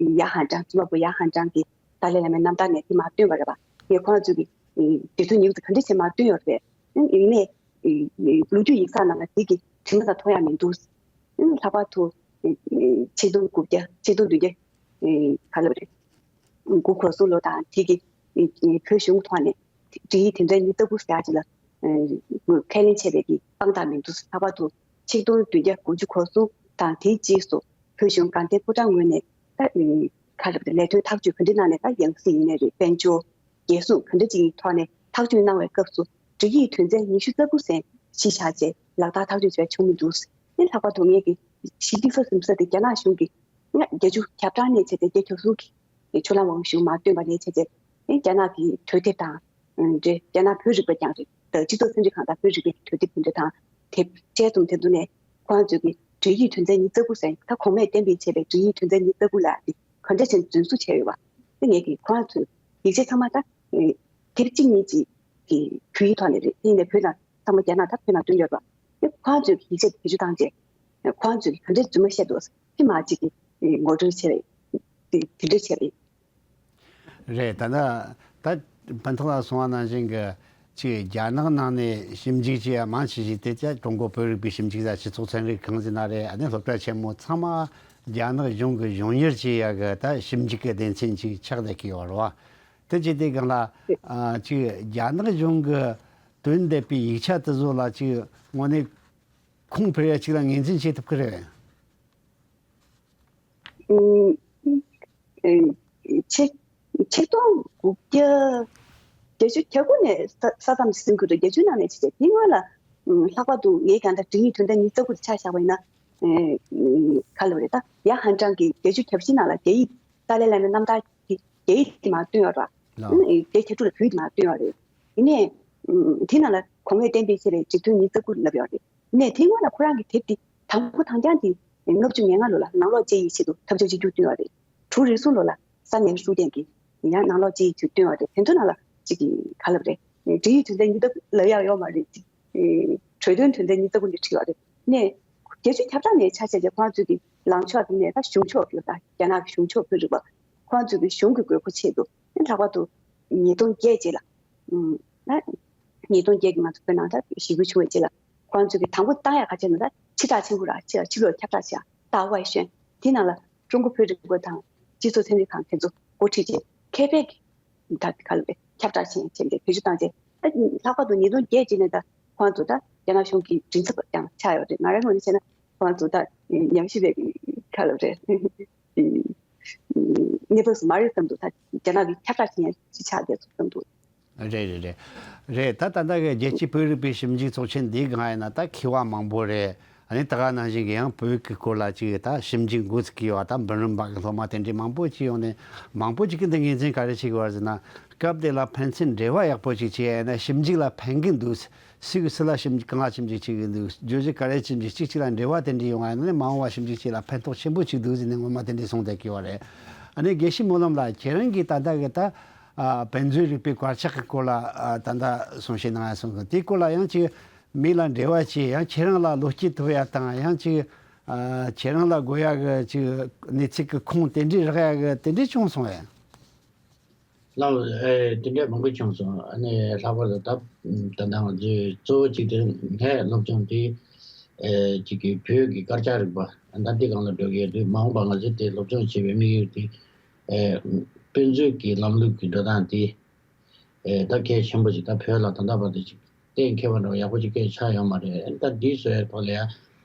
ཡ་ཧན་ཀྲང་རྩོམ་པ་པོ་ཡ་ཧན་ཀྲང་གིས་ཏཱ་ལའི་བླ་མའི་རྣམ་ཐར་ནས་དེ་མར་བཏོན་པ་རེད་པ། ངས་ཁོང་ཚོས་ཀྱི་ཨེ་དེ་ཚོ་ཉིད་ཀྱིས་ག་འདྲ་བྱས་མར་བཏོན་ཡོད་རེད་པས། ཨེ་ཡིན་ནའི་ཨེ་ལོ་རྒྱུས་ཡིག་ཚགས་ནང་ལ་དེ་གི་དྲི་མ་དང་མཐོང་ཡ་མི་འདུག། ཨེ་ལྷག་པར་དུ་ཨེ་ཆིག་སྟོང་དགུ་བརྒྱ་ཆིག་སྟོང་བདུན་བརྒྱ་ཨེ་ག་ལབ་རེད། དགུ་གོ་གསུམ་ལོ་དང་དེ་གི་ཨེ་བོད་གཞུང་ཐོག་ནས་བྲིས་ཡིག་དོན་ཚན་ཉི་ཤུ་རྩ་དགུ་ཟེར་ཡ་ཅིག་ལ་ཨེ་ཁས་ལེན་བྱས་པའི་གི་དཔང་རྟགས་མི་འདུག། ལྷག་པར་དུ་ཆིག་སྟོང་བདུན་བརྒྱ་དགུ་བཅུ་གོ་གསུམ་དང་དེའི་རྗེས་སུ་བོད་གཞུང་དགའ་ལྡན་ཕོ་བྲང་ངོས་ནས་ད་ཨེ་ག་ལབ་རེད། ལས་དོན་ཐག་གཅོད་ག་འདྲ་གནང་ནས། ད་ཡང་སྲིད་ཡིན་ནའི་རེད། དཔལ་འབྱོར། རྒྱལ་སྲུང་ག་འདྲ་ཅིག་གི་ཐོག་ནས་ཐག་གཅོད་གནང་བའི་སྐབས་སུ་བྲིས་ཡིག་དོན་ཚན་ཉི་ཤུ་རྩ་དགུ་ཟེར་གཞི་བཞག་བྱས་ལག་བསྟར་ཐག་གཅོད་བྱས་པ་བྱུང་མི་འདུག། ཨེ་ལྷག་པར་དུ་ངེད་ཀྱི་ཞི་བདེ་ས་ཟིན་ས་དེ་རྒྱ་ནག་གཞུང་གིས་ང་བརྒྱད་ཅུ་ཁྱབ་བསྒྲགས་ནས་བྱས་ཏེ་བརྒྱད་ཅུ་གོ་གསུམ་གྱི་ཆུ་ལམ་དབང་ཞུ་མ་བཏོན་པ་ནས་བྱས་ཏེ། ཨེ་རྒྱ་ནག་གི་གྲོས་དེབ་དང་འབྲེལ་རྒྱ་ནག་བོད་རིག་པ་རྐྱང་རེད། ད་སྤྱི་ཚོགས་ཚན་རིག་ཁང་དང་བོད་རིག་པའི་གྲོས་དེབ་དེ་འདྲ་དང་དེབ་བཅས་ཙམ་དེ་ཚོ་ནས་ཁོང་ཚོས་ཀྱི་བྲིས་ཡིག་དོན་ཚན་ཉི་ཤུ་རྩ་དགུ་ཟེར། ད་གོང་མས་གཏན་འབེབས་བྱས་པའི་བྲིས་ཡིག་དོན་ཚན་ཉི་ཤུ་རྩ་དགུ་ལ་ནི་ག་འདྲ་བྱས་རྫུན་བཟོ་བྱས་ཡོད་པ། དེ་ངེད་ཀྱིས་ཁོ་རང་ཚོའི་ཡིག་ཆ་ཚང་མ་ད་ཨེ་དེབ་གཅིག་གཉིས་ཀྱི་གི་བོད་ཡིག་ཐོག་ནས་རེད། དེ་ཡིན་ནའི་བོད་ནང་ཚང་མ་རྒྱ་ནག་ད་བོད་ནང་བཏོན་ཡོད་རེད་པ། དེ་ཁོ་རང་ཚོའི་ཡིག་ཆ་དེ་བེད་སྤྱོད་བཏང་རྗེས་ཁོ་རང་ཚོས་ག་འདྲའི་རྫུན་མ་བཤད་འདུག། དེ་མ་གཅིག་གི་ངོ་སྤྲོད་བྱས་རེད། དེ་དེ་འདྲ་བྱས་རེད། རེད། ད་ལྟ་ད་ཕན་ཐོགས་ལགས་གསུངས་པ་ནང་བཞིན་གྱི་ཅིག་རྒྱ་ནག་ནང་ནས་ཞིབ་འཇུག་བྱེད་ཡ་མང་ཆེ་ཞིག་དེ་ཀྲུང་གོ་བོད་རིག་པའི་ཞིབ་འཇུག་དང་སྤྱི་ཚོགས་ཚན་རིག་ཁང་ཟེར་ན་རེད། ཨ་ནི་སློབ་གྲྭ་ཆེན་མོ་ཚང་མ་རྒྱ་ནག་གཞུང་གི་གཞུང་གཉེར་བྱེད་ཡ་གི་ད་ཞིབ་འཇུག་གི་སྡེ་ཚན་ཅིག་ཆགས་བསྡད་ཀྱི་ཡོད་རེད་བ། དེ་བྱས་དུས་སྒང་ལ་ཨ་ཅིག་རྒྱ་ནག་གཞུང་གི་བཏོན་བསྡད་པའི་ཡིག་ཆ་དེ་ཚོ་ལ་ཅིག་དངོས་གནས་ཁུངས་འཕེར་ཡ་ཅིག་ལ་ངོས་འཛིན་བྱེད་ཐུབ་ཀྱི་རེད། ཨུམ། ཨེ། ཆིག་ཆིག་སྟོང་དགུ་བརྒྱ་བརྒྱད་ཅུ་གྱ་དགུ་ནས་ས་ས་མཚམས་ཟིན་དགོས་འདུག། བརྒྱད་ཅུ་ནང་ནས་བྱས་ཏེ། དེའི་སྔོན་ལ་ཨུམ་ལྷག་པར་དུ་ངས་གང་ལྟར་བྲིས་ཡིག་དོན་ཚན་ཉི་ཤུ་རྩ་དགུ་དེ་ཆ་བཞག་པ་ཡིན་ན། ཨེ། ག་ལབ་རེད། ད་ཡ་ཧན་ཀྲང་གིས་བརྒྱད་ཅུ་གྱ་བཞི་ནང་ལ་རྒྱ་ཡིག་ཏཱ་ལའི་བླ་མའི་རྣམ་ཐར་གྱི་རྒྱ་ཡིག་དེ་མར་བཏོན་ཡོད་རེད། ལགས། ཨུམ། བརྒྱད་ཅུ་གྱ་དྲུག་ལ་བོད་ཡིག་དེ་མར་བཏོན་ཡོད་རེད། ཡིན་ནའི་ཨུམ་དེ་ནང་ལ་གོང་མས་གཏན་འབེབས་བྱས་པའི་བྲིས་ཐུང་ཉི་ཤུ་རྩ་དགུ་ལབ་ཡོད་རེད། ནས་དེ་སྔོན་ལ་ཁོ་རང་གི་དེབ་དེ་དང་པོ་དང་རྐྱང་དེ་ལྔ་བཅུ་ང་ལྔ་ལོ་ལ་ནང་ལོགས་དཔྱད་ཡིག་ཆེད་དུ་ཐབས་ཇུས་གཅིག་གྱུར་བཏོན་པ་རེད། དྲུག་རེ་ཟུང་ལོ་ལ་ས་གནས་ཧྲུའུ་ཏན་གྱིས་ཡང་ནང་ལོགས་དཔྱད་ཡིག་ཆེད་བཏོན་པ་རེད། དེ་ཚོ་ནང་ལ་ཅིག་གི་ག་ལབ་རེད། བྲིས་ཡིག་དོན་ཚན་ཉི་ཤུ་རྩ་དགུ་ལབ་ཡག་ཡོད་མ་རེད། ཅིག་གྲོས་དོན་དོན་ཚན་ཉི་ཤུ་རྩ་དགུ་འདི་བྲིས་པ་རེད། ནས་བརྒྱད་ཅུ་གྱ་གྲངས་ནས་ཆ་བཞག་རྗེས་ཁོང་ཚོས་ཀྱི་ལངས་ཕྱོགས་དེ་ནས་ད་གཞུང་ཕྱོགས་ཀྱི་ད་རྒྱ་ནག་གི་གཞུང་ཕྱོགས་ཕུད་རིག་པ་ཁོང་ཚོས་ཀྱི་གཞུང་གི་དགོས་མཁོ་ཆེད་དུ་ལྷག་པར་དུ་ཉིས་སྟོང་བརྒྱད་རྗེས་ལ། ཨུམ། ད་ཉིས་སྟོང་བརྒྱད་ཀྱི་ང་ཚོ་བོད་ནང་ད་ཞི་རྒོལ་བྱུང་བའི་རྗེས་ལ། ཁོང་ཚོས་ཀྱི་དང་པོ་བཏང་ཡག་ག་བྱས་ན་ད་ཕྱི་བསྒྲགས་ཆེན་པོ་ར་ཕྱི་ལ་ཕྱི་ལོགས་ཁྱབ་བསྒྲགས་བྱས། ཏཱ་ཝའི་ཤོན་དེ་ནང་ལ་ཀྲུང་གོ་བོད་རིག་པ་དང་སྤྱི་ཚོགས་ཚན་རིག་ཁང་དེ་ཚོ་འགོ་ཁྲིད་བྱས་མཁས་པའི་གི་ད་ག་ལ་བའི་ཁྱབ་བསྒྲགས་བྱས་བྱས་ཏེ་བེད་སྤྱོད་བཏང་རྗེས། ད་ལྷག་པར་དུ་ཉིས་སྟོང་བརྒྱད་ཅིག་ནས་ད་ཁོང་ཚོ་ད་རྒྱ་ནག་གཞུང་གི་མགྲིན་ཚབ་ཀྱང་ཆགས་ཡོད་རེད། ང་རའི་ངོས་ནས་བྱས་ན་ཁོང་ཚོ་ད་ཉམས་ཞིབ་པའི་གི་ག་ལ་རེད། གནས་བབ་སུ་མ་རེད་བསམ་འདུག་ད་རྒྱ་ནག་གི་ཁྱབ་བསྒྲགས་བྱེད་ཡ་ཅིག་ཆགས་བསྡད་ཚུལ་བསམ་འདུག་རེད་རེད་རེད། རེད། ད་ད་ལྟ་གི་རྒྱལ་སྤྱིའི་བོད་རིག་པའི་ཞིབ་འཇུག་ཚོགས་ཆེན་འདིའི་སྒང་ཡིན་ན་ད་མཁས་པ་མང་པོ་རེད། ཨ་ནི་ད་ག་ནང་བཞིན་གྱི་ཡང་བོད་ཀྱི་སྐོར་ལ་ཅིག་ད་ཞིབ་འཇུག་འགོ་ཚུགས་ཀྱི་ཡོད་པ། ད་འབུམ་རམས་པ་གི་སློབ་མ་དེ་འདྲའི་མང་པོ་ཅིག་ཡོང་ནས་མང་པོ་ཅིག་གིས་འདི་ངོས་འཛིན་ག་རེ་བྱེད་ཀྱི་ཡོད་ཟེར་ན། སྐབས་དེ་ལ་ཕན་ཚུན་འབྲེལ་བ་ཡག་པོ་ཅིག་བྱས་ཡིན་ན་ཞིབ་འཇུག་ལ་ཕན་གྱི་འདུག་སུས་སུ་ལ་ཞིབ་འཇུག་གང་ལ་ཞིབ་འཇུག་བྱེད་ཀྱི་འདུག་བརྗོད་གཞི་ག་རེ་ཞིབ་འཇུག་གཅིག་གཅིག་ལ་འབྲེལ་བ་དེ་འདྲ་ཡོང་བ་ཡིན་ན་མ་འོངས་པ་ཞིབ་འཇུག་བྱེད་ལ་ཕན་ཐོགས་ཆེན་པོ་ཅིག་འདུག་ཟེར་ནས་ངོ་མ་དེ་འདྲ་གསུངས་བསྡད་ཀྱི་ཡོད་རེད། ཨ་ནི་དགེ་བཤེས་སྨོན་ལམ་ལགས། ཁྱེད་རང་གིས་ད་ལྟ་གི་ད་ཨ་དཔེ་མཛོད་རིག་པའི་གར་ཆག་གི་སྐོར་ལ་ཨ་ད་ལྟ་གསུང་བཤད་གནང་ཡ་སོང་གི། དེའི་སྐོར་ལ་ཡང་ཅིག་མི་ལ་འབྲེལ་བ་བྱས་ཡང་ཁྱེད་རང་ལ་བློ་སྐྱེད་ཐོབ་ཡ་དང་ཡང་ཅིག་ཨ་ཁྱེད་རང་ལ་དགོས་ཡ་གི་ཅིག་གནས་ཚུལ་གི་ཁུངས་དེ་འདྲའི་རག་ཡ་གི་དེ་འདྲའི་བྱུང་སོང་ངས། ལགས། ཨེ་དེ་འདྲའི་མང་པོ་བྱུང་སོང་། ཨ་ནི་ལྷག་པར་དུ་ད་ད་ལྟ་ང་ཚོའི་གཙོ་བོ་གཅིག་དེ་ངས་སློབ་སྦྱོང་དེ་ཨེ་གཅིག་གི་བོད་ཀྱི་དཀར་ཆག་རིག་པ་ད་འདི་སྒང་ལ་འགྲོ་གི་ཡོད་དུས་མ་འོངས་པ་ང་ཚོས་དེ་སློབ་སྦྱོང་བྱེད་པའི་དམིགས་ཡུལ་དེ་ཨེ་དཔེ་མཛོད་ཀྱི་ལམ་ལུགས་ཀྱི་འགྲོ་སྟངས་དེ་ཨེ་ད་གལ་ཆེན་པོ་ཞིག་ད་བོད་ལ་ད་ལྟ་བར་དུ་ཅིག་གཏན་འཁེལ་བ་འདྲ་བོ་ཡག་པོ་ཅིག་གལ་ཆགས་ཡོད་མ་རེད། ཨ་ནི་ད་འདི་བཟོ་ཡའི་ཐོག་ལ་ཡ།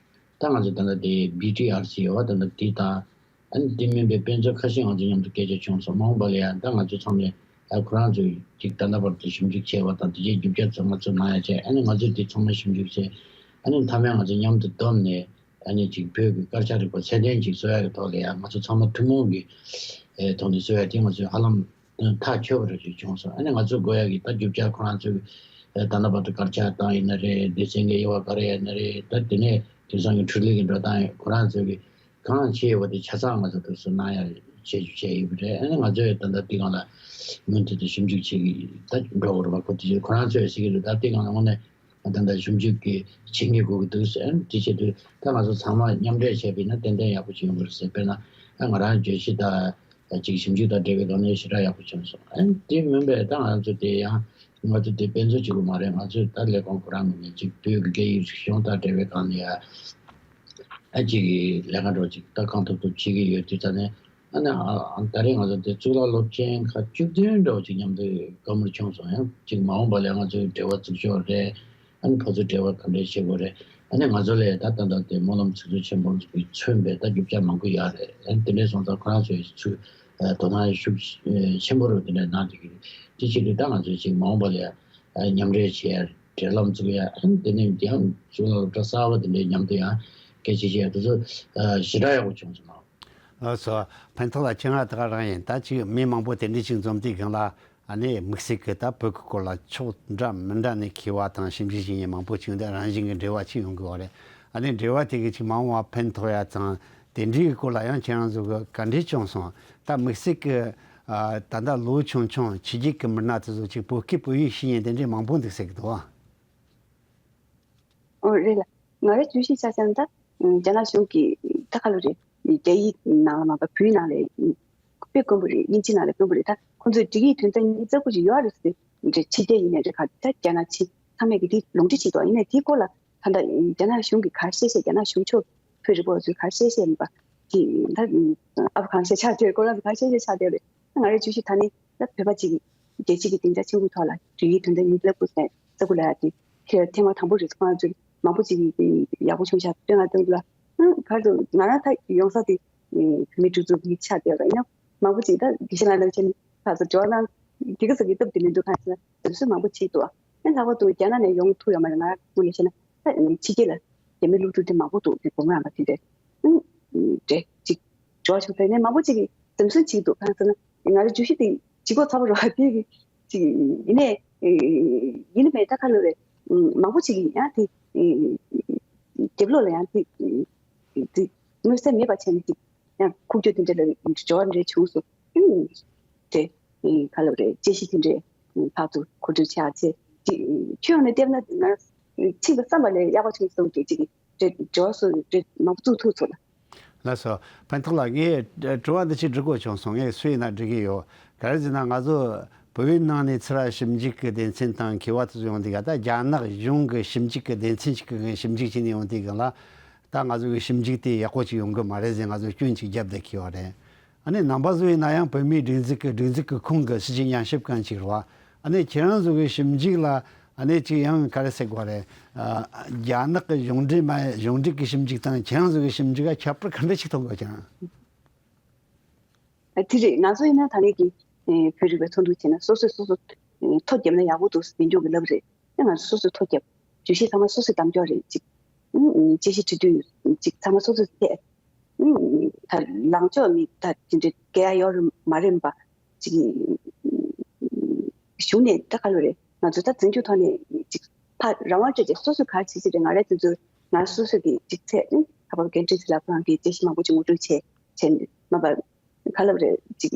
ད་ང་ཚོ་ད་ལྟ་དེ་བི་ཊི་ཨར་སི་ཡོད་པ་ད་ལྟ་དེ་དང་། ཨ་ནི་དེ་མིན་པའི་དཔེ་མཛོད་ཁ་ཤས་ང་ཚོ་མཉམ་དུ་སྐད་ཆ་བྱུང་སོང་། མ་འོངས་པ་ལ་ཡང་ད་ང་ཚོ་ཚང་མས་ཨ་ཁོ་རང་ཚོས་ཅིག་ད་ལྟ་བར་དུ་ཞིབ་འཇུག་བྱས་པ་དང་དེ་རྗེས་རྒྱུ་ཆ་ཚང་མ་ཚོ་གནང་ཡ་བྱས། ཨ་ནི་ང་ཚོས་དེ་ཚང་མ་ཞིབ་འཇུག་བྱས། ཨ་ནི་མཐའ་མའི་ང་ཚོ་མཉམ་དུ་བསྡོམས་ནས་ཨ་ནི་ཅིག་བོད་ཀྱི་དཀར་ཆག་རིག་པ་ཚད་ལྡན་ཅིག་བཟོ་ཡ་གི་ཐོག་ལ་ཡང་ང་ཚོ་ཚང་མ་ཐུན་མོང་གི་ཨེ་ཐོག་ནས་བཟོ་ཡ་དེ་ང་ཚོས་ཧ་ལམ་ཐག་ཆོད་པ་རེ་ཞིག་བྱུང་སོང་། ཨ་ནི་ང་ཚོས་དགོས་ཡ་གི་ད་རྒྱུ་ཆ་ཁོ་རང་ཚོས་ཨེ་ད་ལྟ་བར་དུ་དཀར་ཆག་བཏང་ཡིན་ན་རེད། སྡེ་ཚན་གྱི་དབྱེ་བ་ག་རེ་ཡིན་ན་རེད། ད་དེ་ནས་དེང་སང་གི་འཕྲུལ་ལས་ཀྱི་འགྲོ་སྟངས་ཡོད་ཁོ་རང་ཚོས་གི་གང་བྱས་ཡོད་པ་དེ་ཆ་ཚང་ང་ཚོ་དུ་སུ་གནང་ཡ་བྱེད་རྒྱུ་བྱས་ཡོད་པ་རེད། ཨ་ནི་ང་ཚོས་ད་ལྟ་འདི་སྒང་ལ་མུ་མཐུད་དུ་ཞིབ་འཇུག་བྱེད་ཀྱི་ད་འགྲོ་དགོས་རེད་པ། ཁོ་དེ་ཁོ་རང་ཚོས་ཟེར་གྱི་འདུག་ད་འདི་སྒང་ལ་དངོས་གནས་ད་ལྟ་ཞིབ་འཇུག་གི་བྱེད་མཁན་དགོས་ཀྱི་འདུག་ཟེར། ཨ་ནི་དེ་བྱེད་དུས་ད་ང་ཚོ་ཚང་མ་མཉམ་འབྲེལ་བྱས་པ་ཡིན་ན་ཏན་ཏན་ཡག་པོ་ཞིག་ཡོང་གི་རེད་ཟེར། དཔེར་ན་ཨ་ང་རང་བརྗོད་གཞི་དང་ཅིག་ཞིབ་འཇུག་དང་འབྲེལ་བའི་སྒང་ནས་ཞེ་དྲག་ཡག་པོ་བྱུང་སོང་། ཨ་ནི་དེ་མིན་པའི་ད་ང་ཚོ་དེ་ཡང་ང་ཚོ་དེ་དཔེ་མཛོད་གཅིག་པུ་མ་རེད། ང་ཚོས་ད་ལས་ཁུངས་ཁོ་རང་ངོས་ནས་ཅིག་བོད་ཀྱི་སྐད་ཡིག་རིག་གཞུང་དང་འབྲེལ་བའི་སྒང་ནས་ཡ་ཨ་ཅིག་གི་ལས་ཀ་འདྲ་བོ་ཅིག་ད་གང་ཐུབ་ཐུབ་བྱེད་ཀྱི་ཡོད་དུས་ད་ནས་ཨ་ནི་ཨ་ཨ་ད་རེས་ང་ཚོ་དེ་གཙུག་ལག་སློབ་ཆེན་ཁག་བཅུ་བདུན་འདྲ་བོ་ཅིག་མཉམ་དུ་བཀའ་མོལ་བྱུང་སོང་། ཡང་ཅིག་མ་འོངས་པ་ལ་ང་ཚོའི་འབྲེལ་བ་འཛུགས་ཕྱོགས་རེད། ཨ་ནི་ཕར་ཚུར་འབྲེལ་བ་ག་འདྲས་བྱེད་དགོས་རེད། ཨ་ནི་ང་ཚོ་ལ་ད་ད་ལྟ་དེ་སྨོན་ལམ་ཚིག་མཛོད་ཆེན་པོ་གིས་མཚོན་པའི་ད་རྒྱུ་ཆ་མང་པོ་ཡོད་རེད། ཨ་ནི་དེ་འདྲས་སོང་ཙང་ཁོ་རང་ཚོའི་ཚུ་ཨ་དོ་སྣང་ཤུགས་ཆེན་པོ་རུ་དེ་འདྲས་གནང་བསྡད་ཀྱི་རེད། དེ་བྱེད་དུས་ད་ང་ཚོས་ཅིག་མ་འོངས་པ་ལ་ཡ་མཉམ་འབྲེལ་བྱེད་ཡ་འབྲེལ་ལམ་བཙུགས་ཡ། ཨ་ནི་དེ་ནས་ཡང་གཙུག་ལག་སློབ་གྲྭ་གསར་པ་དེ་འདྲས་མཉམ་དུ་ཡང་སྐད་ཆ་བཤད་ཡ་དེ་ཚོ་ཨ་ཞེ་དྲག་ཡག་པོ་བྱུང་སོང་། ལགས་སོ། ཕན་ཐོགས་ལགས། ཁྱེད་རང་ད་ག་རང་ཡིན། ད་ཅིག་མི་མང་པོ་དེ་འདྲས་ཅིག་འཛོམས་དུས་སྒང་ལ་ཨ་ནི་དམིགས་བསལ་གྱི་ད་བོད་ཀྱི་སྐོར་ལ་ཕྱོགས་འདྲ་མི་འདྲ་ནས་མཁས་པ་དང་ཞིབ་འཇུག་བྱེད་མཁན་མང་པོ་ཅིག་འདི་རང་བཞིན་གྱི་འབྲེལ་བ་ཅིག་ཡོང་གི་ཡོད་རེད། ཨ་ནི་འབྲེལ་བ་དེ་གིས་ཅིག་མ་འོངས་པ་ཕན་ཐོགས་ཡ་དང་དེ་འདྲའི་གི་སྐོར་ལ་ཡང་ཁྱེད་རང་ཚོ་གི་ག་འདྲས་བྱུང་སོང་། ད་དམིགས་བསལ་གྱི་ཨ་ད་ལྟ་ལོ་ཆུང་ཆུང་ཕྱི་རྒྱལ་གྱི་མི་སྣ་དེ་ཚོ་ཅིག་བོད་སྐད་བོད་ཡིག་ཤེས་མཁན་དེ་འདྲས་མང་པོ་འདུག་ཟེར་གི་འདུག་ཨ། ཨོ་རེད་ལགས། ང་རའི་བརྗོད་གཞི་ཆ་བཞག་ན་ད་རྒྱ་ནག་གཞུང་གིས་ད་ག་ལོ་རེད། རྒྱ་ཡིག་ནང་ལ་མ་གཏོགས་བོད་ནང་ལ་དཔེ་དཀོན་པོ་རེད། དབྱིན་ཇི་ནང་ལ་དཀོན་པོ་རེད། ད་ཁོང་ཚོས་འབྲི་གི་དོན་ཚན་ཉི་ཤུ་རྩ་དགུ་ཅིག་ཡོད་རེད་ཟེར། རེད། ཕྱི་རྒྱལ་ཡིན་ནའི་རེད། ག་ད་རྒྱ་ནག་ཕྱི་ཚང་མས་ཀྱི་དེ་ལུང་འདྲེན་བྱེད་དོ། ཡིན་ནའི་དེའི་སྐོར་ལ་ད་ལྟ་རྒྱ་ནག་གཞུང་གིས་ག་བཤད་བཤད། རྒྱ་ནག་གཞུང་ཕྱོགས་བོད་རིག་པ་བ་ཚོས་ག་བཤད་བཤད་མིན་པ་དེ་ད་ཨ་ཁུ་གང་བཤད་ཆགས་དེ་ཁོ་རང་ཚོ་ག་བཤད་བཤད་ཆགས་དེ་རེད། ང་རའི་བརྗོད་གཞི་ད་ནི་ད་བོད་པ་གཅིག་གིས་རྒྱལ་སྤྱི་གི་སྡིངས་ཆ་ཆེན་པོའི་ཐོག་ལ་འབྲི་ཡིག་དོན་ཚན་ཉི་ཤུ་རྩ་དགུ་ཟེར་རྩ་དགུ་ལབ་ཡ་དེ་ཁྱེད་ཐེངས་མ་དང་པོ་རེད། ཁོང་ཚོས་མང་པོ་ཅིག་གིས་ཡག་པོ་བྱུང་ཤག་བསྟོད་བསྔགས་གཏོང་གི་འདུག་ལ། ཨང་ག་རེ་འདུག་ང་རང་ད་ཡོང་ས་དེ་བོད་མིའི་སྒྲིག་འཛུགས་ཀྱི་ཆ་དེ་ལ་ཡིན་ན་མང་པོ་ཅིག་ད་དགེ་བཤེས་ལགས་ནང་བཞིན་ཕར་ཚུར་འབྲེལ་བ་གནང་། དེ་ག་ས་གི་སྟབས་བདེ་མི་འདུག་གང་ཞེ་ན་ལམ་སྲོལ་མང་པོ་ཅིག་འདུག་ཨ་ལྷག་པར་དུ་རྒྱ་ནག་ནས་ཡོང་ཐུབ་ཡོད་མ་རེད། ང་རང་ངོས་ནས་བཤད་ན་ད་ཕྱི་རྒྱལ་ལ་རྒྱ་མི་སློབ་ཕྲུག་དེ་མང་པོ་འདུག་དེ་སྒོ་མོ་རང་ལ་དེ་འདྲས་ཨང་འདྲས་ཅིག་འབྲེལ་བ་བྱུང་ཚར་ནས་མང་པོ་ཅིག་གིས་འཛེམ་ཟོན་བྱེད་ཀྱི་འདུག་གང་ཟེར་ན་ང་རའི་བརྗོད་གཞི་དེ་ལྗིད་ཁོག་ཚ་པོ་རེད་པ། དེ་གི་ཅིག་ཡིན་ནའི་ཡིན་ནའི་མེད་ད་ག་ལབ་རེད། མང་པོ་ཅིག་གིས་ཡང་དེ་རྒྱབ་ལོགས་ལ་ཡང་དེ་དེ་མངོན་གསལ་མེད་པ་བྱས་ནས་ཅིག་ཡང་ཁུག་ཀྱོག་དེ་འདྲ་ལ་འབྱོར་བ་འདྲ་བྱུང་སོང་། དེ་ག་ལབ་རེད། དཔྱད་གཞི་དེ་འདྲའི་ལྷག་ཏུ་མཁོ་སྤྲོད་བྱ་ཚེ་ཅིག་ཁྱོན་ཡོངས་ནས་བལྟས་ན་ང་ཕྱིན་པ་བསམ་པ་ལས་ཡག་པ་བྱུང་སོང་གི་ཅིག་གི་འབྱོར་སོང་འདྲ་མང་པོ་བཙུགས་ཐུབ་ཚོད་ལ། ལགས་སོ། ཕན་ཐོགས་ལགས། ངས་དྲི་བ་འདི་ཅིག་འདྲི་དགོས་བྱུང་སོང་། ངས་སུ་ཡིན་ན་འདྲི་གི་ཡོད། ག་རེ་ཟེར་ན་ང་ཚོ་བོད་པའི་ནང་ནས་ཚུར་ཞིབ་འཇུག་གི་སྡེ་ཚན་དང་མཁས་པ་དེ་ཚོ་ཡོང་དུས་ག་ད་རྒྱ་ནག་གཞུང་གི་ཞིབ་འཇུག་གི་སྡེ་ཚན་ཞིག་གིས་ཞིབ་འཇུག་བྱས་ནས་ཡོང་དུས་ག་ལ་ད་ང་ཚོ་གི་ཞིབ་འཇུག་དེ་ཡག་པོ་ཅིག་ཡོང་གི་མ་རེད་ཟེར་ང་ཚོ་སྐྱོན་ཅིག་བརྒྱབ་བསྡད་ཀྱི་ཡོད་རེད། ཨ་ནི་ནང་པ་ཚོ་ཡིན་ན་ཡང་བོད་མིའི་སྒྲིག་འཛུགས་ཀྱི་སྒྲིག་འཛུགས་ཀྱི་ཁོངས་ཀྱི་སྲིད་བྱུས་ཉམས་ཞིབ་མཁན་ཅིག་རེད་པ། ཨ་ནི་ཁྱེད་རང་ཚོ་གི་ཞིབ་འཇུག་ལ་ཨ་ནི་ཅིག་ཡང་ག་རེ་ཟེར་དགོས་རེད། ཨ་རྒྱ་ནག་གི་གཞུང་འབྲེལ་མ་གཞུང་འབྲེལ་གྱི་ཞིབ་འཇུག་དང་ཁྱེད་རང་ཚོ་གི་ཞིབ་འཇུག་ལ་ཁྱད་པར་ག་འདྲ་ཞིག་མཐོང་དགོས་ཀྱང་། ཨ་དེ་རེད། ང་ཚོ་ཡིན་ན་ད་ལན་གྱི་ཨེ་བོད་རིག་པའི་ཚོགས་འདུ་བྱས་ན་སོ་སོས་སོ་སོ་ཨེ་ཐོ་བརྒྱབ་ན་ཡག་པོ་འདུག་ཟེར་འདི་འཇོག་གི་ལབ་རེད། ཨེ་ང་ཚོ་སོ་སོས་ཐོ་བརྒྱབ། བརྗོད་གཞི་ཚང་མ་སོ་སོས་གདམ་འཇོག་རེད་ཅིག་ཨུམ་དཔྱད་གཞི་བྲིས་དུས་ཅིག་ཚང་མ་སོ་སོས་བལྟས། ཨུམ་ད་ལངས་ཕྱོགས་མི་ད་ཅི་འདྲ་གལ་ཡོད་རེད་མ་རེད་པ། ཅིག་གཞུང་ནས་ད་ག་ལོ་རེད། ང་ཚོ་ད་འཛིན་སྐྱོང་ཐོག་ནས་ཅིག་ཕ་རང་དབང་སྤྲད་བྱས་སོ་སོས་ག་རེ་བྱེད་ཀྱི་རེད། ང་རང་ཚོ་ཚོ་ང་སོ་སོ་གི་ཅིག་ཚད་ཨུམ་ད་བར་འགན་འཁྲི་ཚོ་ལ་ཁོ་རང་གི་དཔྱད་གཞི་མང་པོ་ཅིག་ངོ་སྤྲོད་བྱས་བྱས་མ་པ། ག་ལབ་རེད་ཅིག་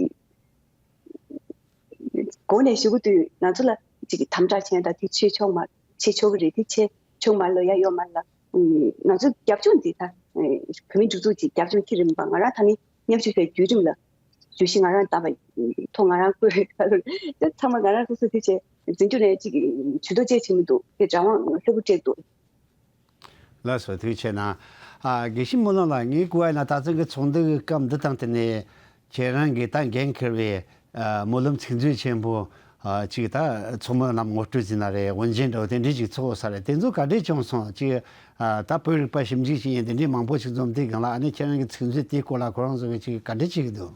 སྒོ་ནས་ཞུ་གི་དུས་ང་ཚོ་ལ་ཅིག་དམ་དྲག་བྱས་ད་དེ་བྱེད་ཆོག་མ་བྱེད་ཆོག་གི་རེད། དེ་བྱེད་ཆོག་མ་ལོ་ཡ་ཡོད་མ་ལ། ང་ཚོ་རྒྱབ་ལྗོངས་འདི་ད་བོད་མི་སྒྲིག་འཛུགས་ཀྱི་རྒྱབ་ལྗོངས་ཁྱེད་རིམ་པ་ང་རང་ད་ནི་མཉམ་ཞུགས་པའི་བརྒྱུད་རིམ་ལ་བརྗོད་གཞི་ང་རང་བཏབ་པ་ཐོག་ང་རང་བཀོད་རེད། ད་ཚང་མ་ང་རང་སོ་སོ་དེ་བྱས་འཛིན་སྐྱོང་ནས་ཅིག་ཇུས་གཏོགས་བྱེད་ཆེ་མི་འདུག་དེ་རང་དབང་ལྷོད་པོ་སྤྲད་འདུག་ལགས་སོ། ཐུགས་རྗེ་ཆེ་གནང་། ཨ་དགེ་བཤེས་སྨོན་ལམ་ལགས། ངས་གོ་བ་ན་ད་ཚང་གི་ཚོགས་འདུ་གི་སྐབས་འདི་དང་དེ་ནས་ཁྱེད་རང་གིས་ད་འགན་འཁུར་བའི་ཨ་སྨོན་ལམ་ཚིག་མཛོད་ཆེན་པོ་ཨ་ཅིག་ད་ཚོགས་མི་རྣམས་ངོ་སྤྲོད་ཟིན་ན་རེད། དབུ་འབྱེད་འདྲ་བོ་དེ་འདྲས་ཅིག་ཚོགས་ས་རེད། དེ་ཚོ་ག་འདྲས་བྱུང་སོང་། ཅིག་ཨ་ད་བོད་རིག་པ་ཞིབ་འཇུག་བྱེད་མཁན་དེ་འདྲས་མང་པོ་ཞིག་འཛོམས་དུས་སྒང་ལ་ཨ་ནི་ཁྱེད་རང་གི་ཚིག་མཛོད་དེའི་སྐོར་ལ་ཁོ་རང་ཚོ་གི་ཅིག་ག་འདྲས་བྱེད་ཀྱི་འདུག་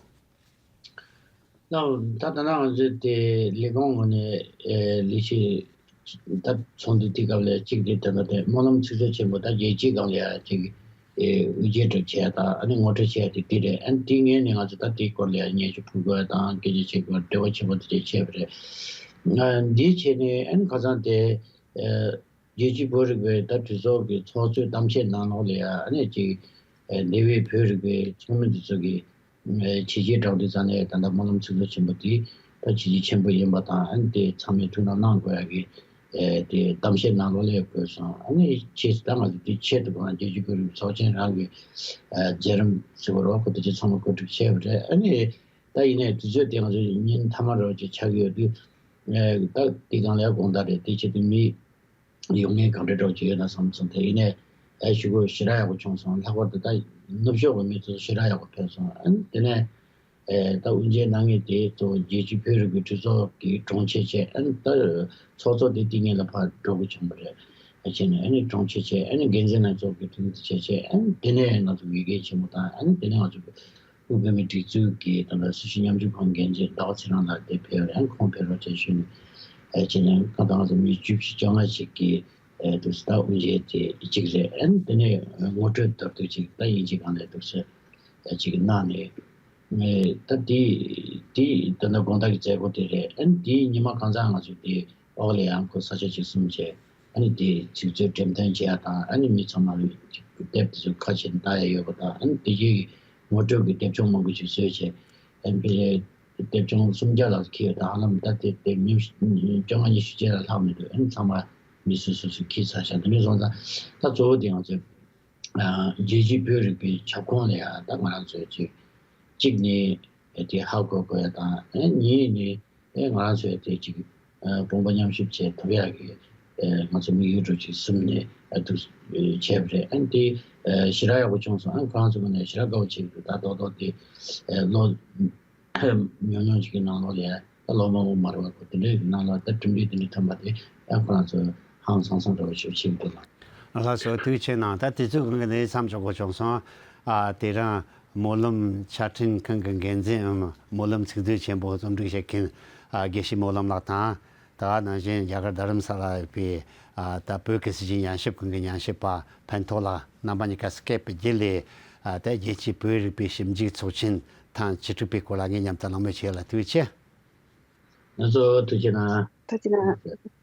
ལགས། ད་ད་ནང་ང་ཚོས་དེ་ལས་ཁུངས་ངོས་ནས་ཨེ་ལས་བྱེད་ད་ཚོགས་འདུ་དེ་སྐབས་ལ་གཅིག་དེ་དེ་འདྲ་དེ་སྨོན་ལམ་ཚིག་མཛོད་ཆེན་པོ་ད་རྒྱལ་སྤྱིའི་སྒང་ལ་ཡ་ཅིག་ཨེ་དབུ་འབྱེད་སྒྲུབ་བྱས་དང་ཨ་ནི་ངོ་སྤྲོད་བྱས་དེ་དེ་རེད། ཨ་ནི་དེ་ངོས་ནས་ང་ཚོ་ད་དེའི་སྐོར་ལ་ཡ་སྙན་ཞུ་ཕུལ་དགོས་དང་སྐད་ཆ་བཤད་དགོས་འབྲེལ་བ་ཆེན་པོ་དེ་འདྲ་བྱས་པ་རེད། ཨ་འདིའི་ཆེད་ནས་ཨ་ནི་ཁ་སང་དེ་ཨེ་རྒྱལ་སྤྱིའི་བོད་རིག་པའི་ད་གྲོས་ཚོགས་ཀྱི་ཚོགས་གཙོའི་གཏམ་བཤད་ནང་ལོགས་ལ་ཡ་ཨ་ནི་ཅིག་ཨེ་འདས་པའི་བོད་རིག་པའི་ཚོགས་མི་འདི་ཚོ་གི་ཨེ་བྱས་རྗེས་བསྒྲགས་དུས་ཙང་ནས་ད་ལྟ་སྨོན་ལམ་ཚིག་མཛོད་ཆེན་པོ་དེ་ད་བྱས་རྗེས་ཆེན་པོ་ཡིན་པ་དང་ཨ་ནི་དེ་ཚང་མས་ཐུགས་སྣང་གནང་དགོས་ཡ་གི་ཨེ་དེ་གཏམ་བཤད་ནང་ལོགས་ལ་ཡ་བཀོད་སོང་། ཨ་ནི་ཆེས་ད་ང་ཚོ་དེ་ཆེད་དུ་ཁོ་རང་རྒྱལ་སྤྱིའི་བོད་རིག་པའི་ཚོགས་ཆེན་རང་གི་ཨེ་མཛད་རིམ་ཟེར་བ་རོགས་ཁོ་དེ་ཚོ་ཚང་མ་བཀོད་སྒྲིག་བྱས་པ་རེད། ཨ་ནི་ད་ཡིན་ནའི་དུས་ཚོད་དེ་ང་ཚོ་ཉིན་མཐའ་མ་རོགས་ཅིག་ཆགས་ཀྱི་ཡོད་དུས་ཨེ་ད་དེ་སྒང་ལ་ཡ་དགོངས་དག་རེད། དེ་ཆེད་དུ་མི་ཡོང་མཁན་གང་འདྲ་འདྲ་བོ་ཅིག་ཡོད་ན་བསམ་སོང་། དེ་ཡིན་ནའི་ཨ་ཞུ་དགོས་ཞེ་དྲག་ཡག་པོ་བྱུང་སོང་། ལྷག་པར་དུ་ད་ནུབ་ཕྱོགས་ཀྱི་མི་ཚོ་ཞེ་དྲག་ཡག་པོ་ཕེབས་སོང་། ཨ་ནི་དེ་ནས་ཨེ་ད་དབུ་འབྱེད་གནང་མཁན་དེ་གཙོ་བོ་རྒྱལ་སྤྱིའི་བོད་རིག་པའི་གྲོས་ཚོགས་ཀྱི་དྲུང་ཆེ་བྱས། ཨ་ནི་ད་ཚོགས་གཙོ་དེ་དེ་ངེད་ལ་ཕར་འགྲོ་དགོས་བྱུང་བ་རེད། ཨ་བྱས་ནས་ཨ་ནི་དྲུང་ཆེ་བྱས། ཨ་ནི་འགན་འཛིན་ལྷན་ཚོགས་ཀྱི་དྲུང་ཆེ་བྱས། ཨ་ནི་དེ་ནས་ང་ཚོ་དགེ་རྒན་ཆེན་མོ་དང་ཨ་ནི་དེ་ནས་ང་ཚོ་དབུས་བོད་མིའི་སྒྲིག་འཛུགས་ཀྱི་ད་ལྟ་སུ་ཞིག་མཉམ་ཞུགས་ཁང་འགན་འཛིན་ཟླ་བ་ཚེ་རིང་ལགས་དེ་ཕེབས་རེད། ཁོང་ཕེབས་རོགས་བྱས་ཞུས་ནས་ཨེ་བྱས་ནས་ཁོང་དང་ང་ཚོ་མི་བཅུ་བཞི་བཅོ་ལྔ་ཞིག་གིས་ཨེ་དུ་ཟླ་དབུ་འབྱེད་དེ་གཅིག་རེད། ཨེ་དེ་ནས་ངོ་སྤྲོད་ལྟར་དུ་ཅིག་ད་ཡིན་གཅིག་གང་ལས་འདུག་ཟེར་ཨེ་ཅིག་གནང་ནས་ཨེ་ད་དེ་དེ་ད་ལྟ་དགོང་དག་གི་མཛད་སྒོ་དེ་རེད། ཨེ་དེའི་ཉི་མ་གང་ཚང་ང་ཚོ་དེ་ཨོག་ལ་ཡང་ཁོ་ས་ཆ་ཅིག་གསུམ་བྱས། ཨ་ནི་དེ་ཚིག་མཛོད་འགྲེམས་སྟོན་བྱེད་ཡ་དང་ཨ་ནི་མི་ཚང་མ་ལ་དེབ་དེ་ཚོ་ཁ་ཕྱེ་ནས་ལྟ་ཡ་ཡོད་པ་དང་། ཨ་ནི་དེ་རྗེས་ཀྱི་ངོ་སྤྲོད་ཀྱི་དེབ་ཆུང་མང་པོ་ཞིག་བཟོས་བྱས། ཨ་ནི་དེབ་ཆུང་སུམ་བརྒྱ་ལྷག་འཁྱེར་ཡོད། ད་ཧ་ལམ་ད་དེ་དེབ་ཉི་ཤུ་བཅོ་ལྔ་ཉི་ཤུ་ཅིག་ལས་ལྷག་མི་འདུག་ཨ་ནི་ཚང་མ་མི་སུ་སུ་སུ་འཁྱེར་ཚར་ཤག་དེ་འདྲ་སོང་ཙང་ད་གཙོ་བོ་དེ་ང་ཚོས་རྒྱལ་སྤྱིའི་བོད་རིག་པའི་ཁྱབ་ཁོངས་ལ་ཡང་ད་ང་རང་ཚོས་ཅིག་གཅིག་ནི་དེ་ཧ་གོ་དགོས་ཡ་དང་། ཨ་ནི་གཉིས་ནི་ཨེ་ང་རང་ཚོས་དེ་ཅིག་ཨ་དགོངས་པ་མཉམ་ཞུགས་བྱེད་ཐུབ་ཡག་གི་ཨེ་ང་ཚོ་དམིགས་ཡུལ་འདྲ་ཅིག་བཟུང་ནས་ཨ་ཐུགས་བྱས་པ་རེད། ཨ་ནི་དེ་ཨེ་ཞེ་དྲག་ཡག་པོ་བྱུང་སོང་། ཨ་ནི་ཁོ་རང་ཚོ་ངོས་ནས་ཞེ་དྲག་དགའ་པོ་བྱེད་ཀྱི་འདུག་ད་རྡོག་རྡོག་དེ་ཨེ་ལོ་ཉུང་ཉུང་ཅིག་གི་ནང་ལོགས་ལ་ད་ལོ་མང་པོ་མ་རེད་པ། ཁོ་དེ་འདྲའི་ནང་ལ་ད་གྲུབ་འབྲས་དེ་འདྲ་ཐོན་པ་དེ་ཨ་ཁོ་རང་ཚོ་ཧང་སང་སང་འདྲ་པོ་ཞིག་བྱེད་ཀྱི་འདུག་ལགས། ལགས་སོ། ཐུགས་རྗེ་ཆེ་གནང་། ད་དུས་ཚོད་གང་གི་ནས་མཚམས་འཇོག་དགོས་བྱུང་སོང་། ཨ་དེ་རིང་སྨོན་ལམ་ཕྱག་འཕྲིན་ཁང་གི་འགན་འཛིན་འམ་སྨོན་ལམ་ཚིག་མཛོད་ཆེན་པོ་རྩོམ་སྒྲིག་བྱེད་མཁན་ཨ་དགེ་བཤེས་སྨོན་ལམ་ལགས་དང་། ད་ག་ནང་བཞིན་རྒྱ་གར་རྡ་རམ་ས་ལ་ཡོད་པའི་ཨ་ད་བོད་ཀྱི་སྲིད་བྱུས་ཉན་ཞིབ་ཁང་གི་ཉན་ཞིབ་པ་ཕན་ཐོགས་ལགས། རྣམ་པ་གཉིས་ཀ་སི་ཀེབ་བརྒྱུད་ལས་ཨ་ད་རྒྱལ་སྤྱིའི་བོད་རིག་པའི་ཞིབ་འཇུག་ཚོགས་ཆེན་ཐེངས་བཅུ་དྲུག་པའི་སྐོར་ལ་ངས་མཉམ་དུ་གླེང་མོལ་བྱས་ལ་ཐུགས་རྗེ་ཆེ། ང་ཚོ་ཐུགས་རྗེ་གནང་། ཐུགས་རྗེ་གནང་།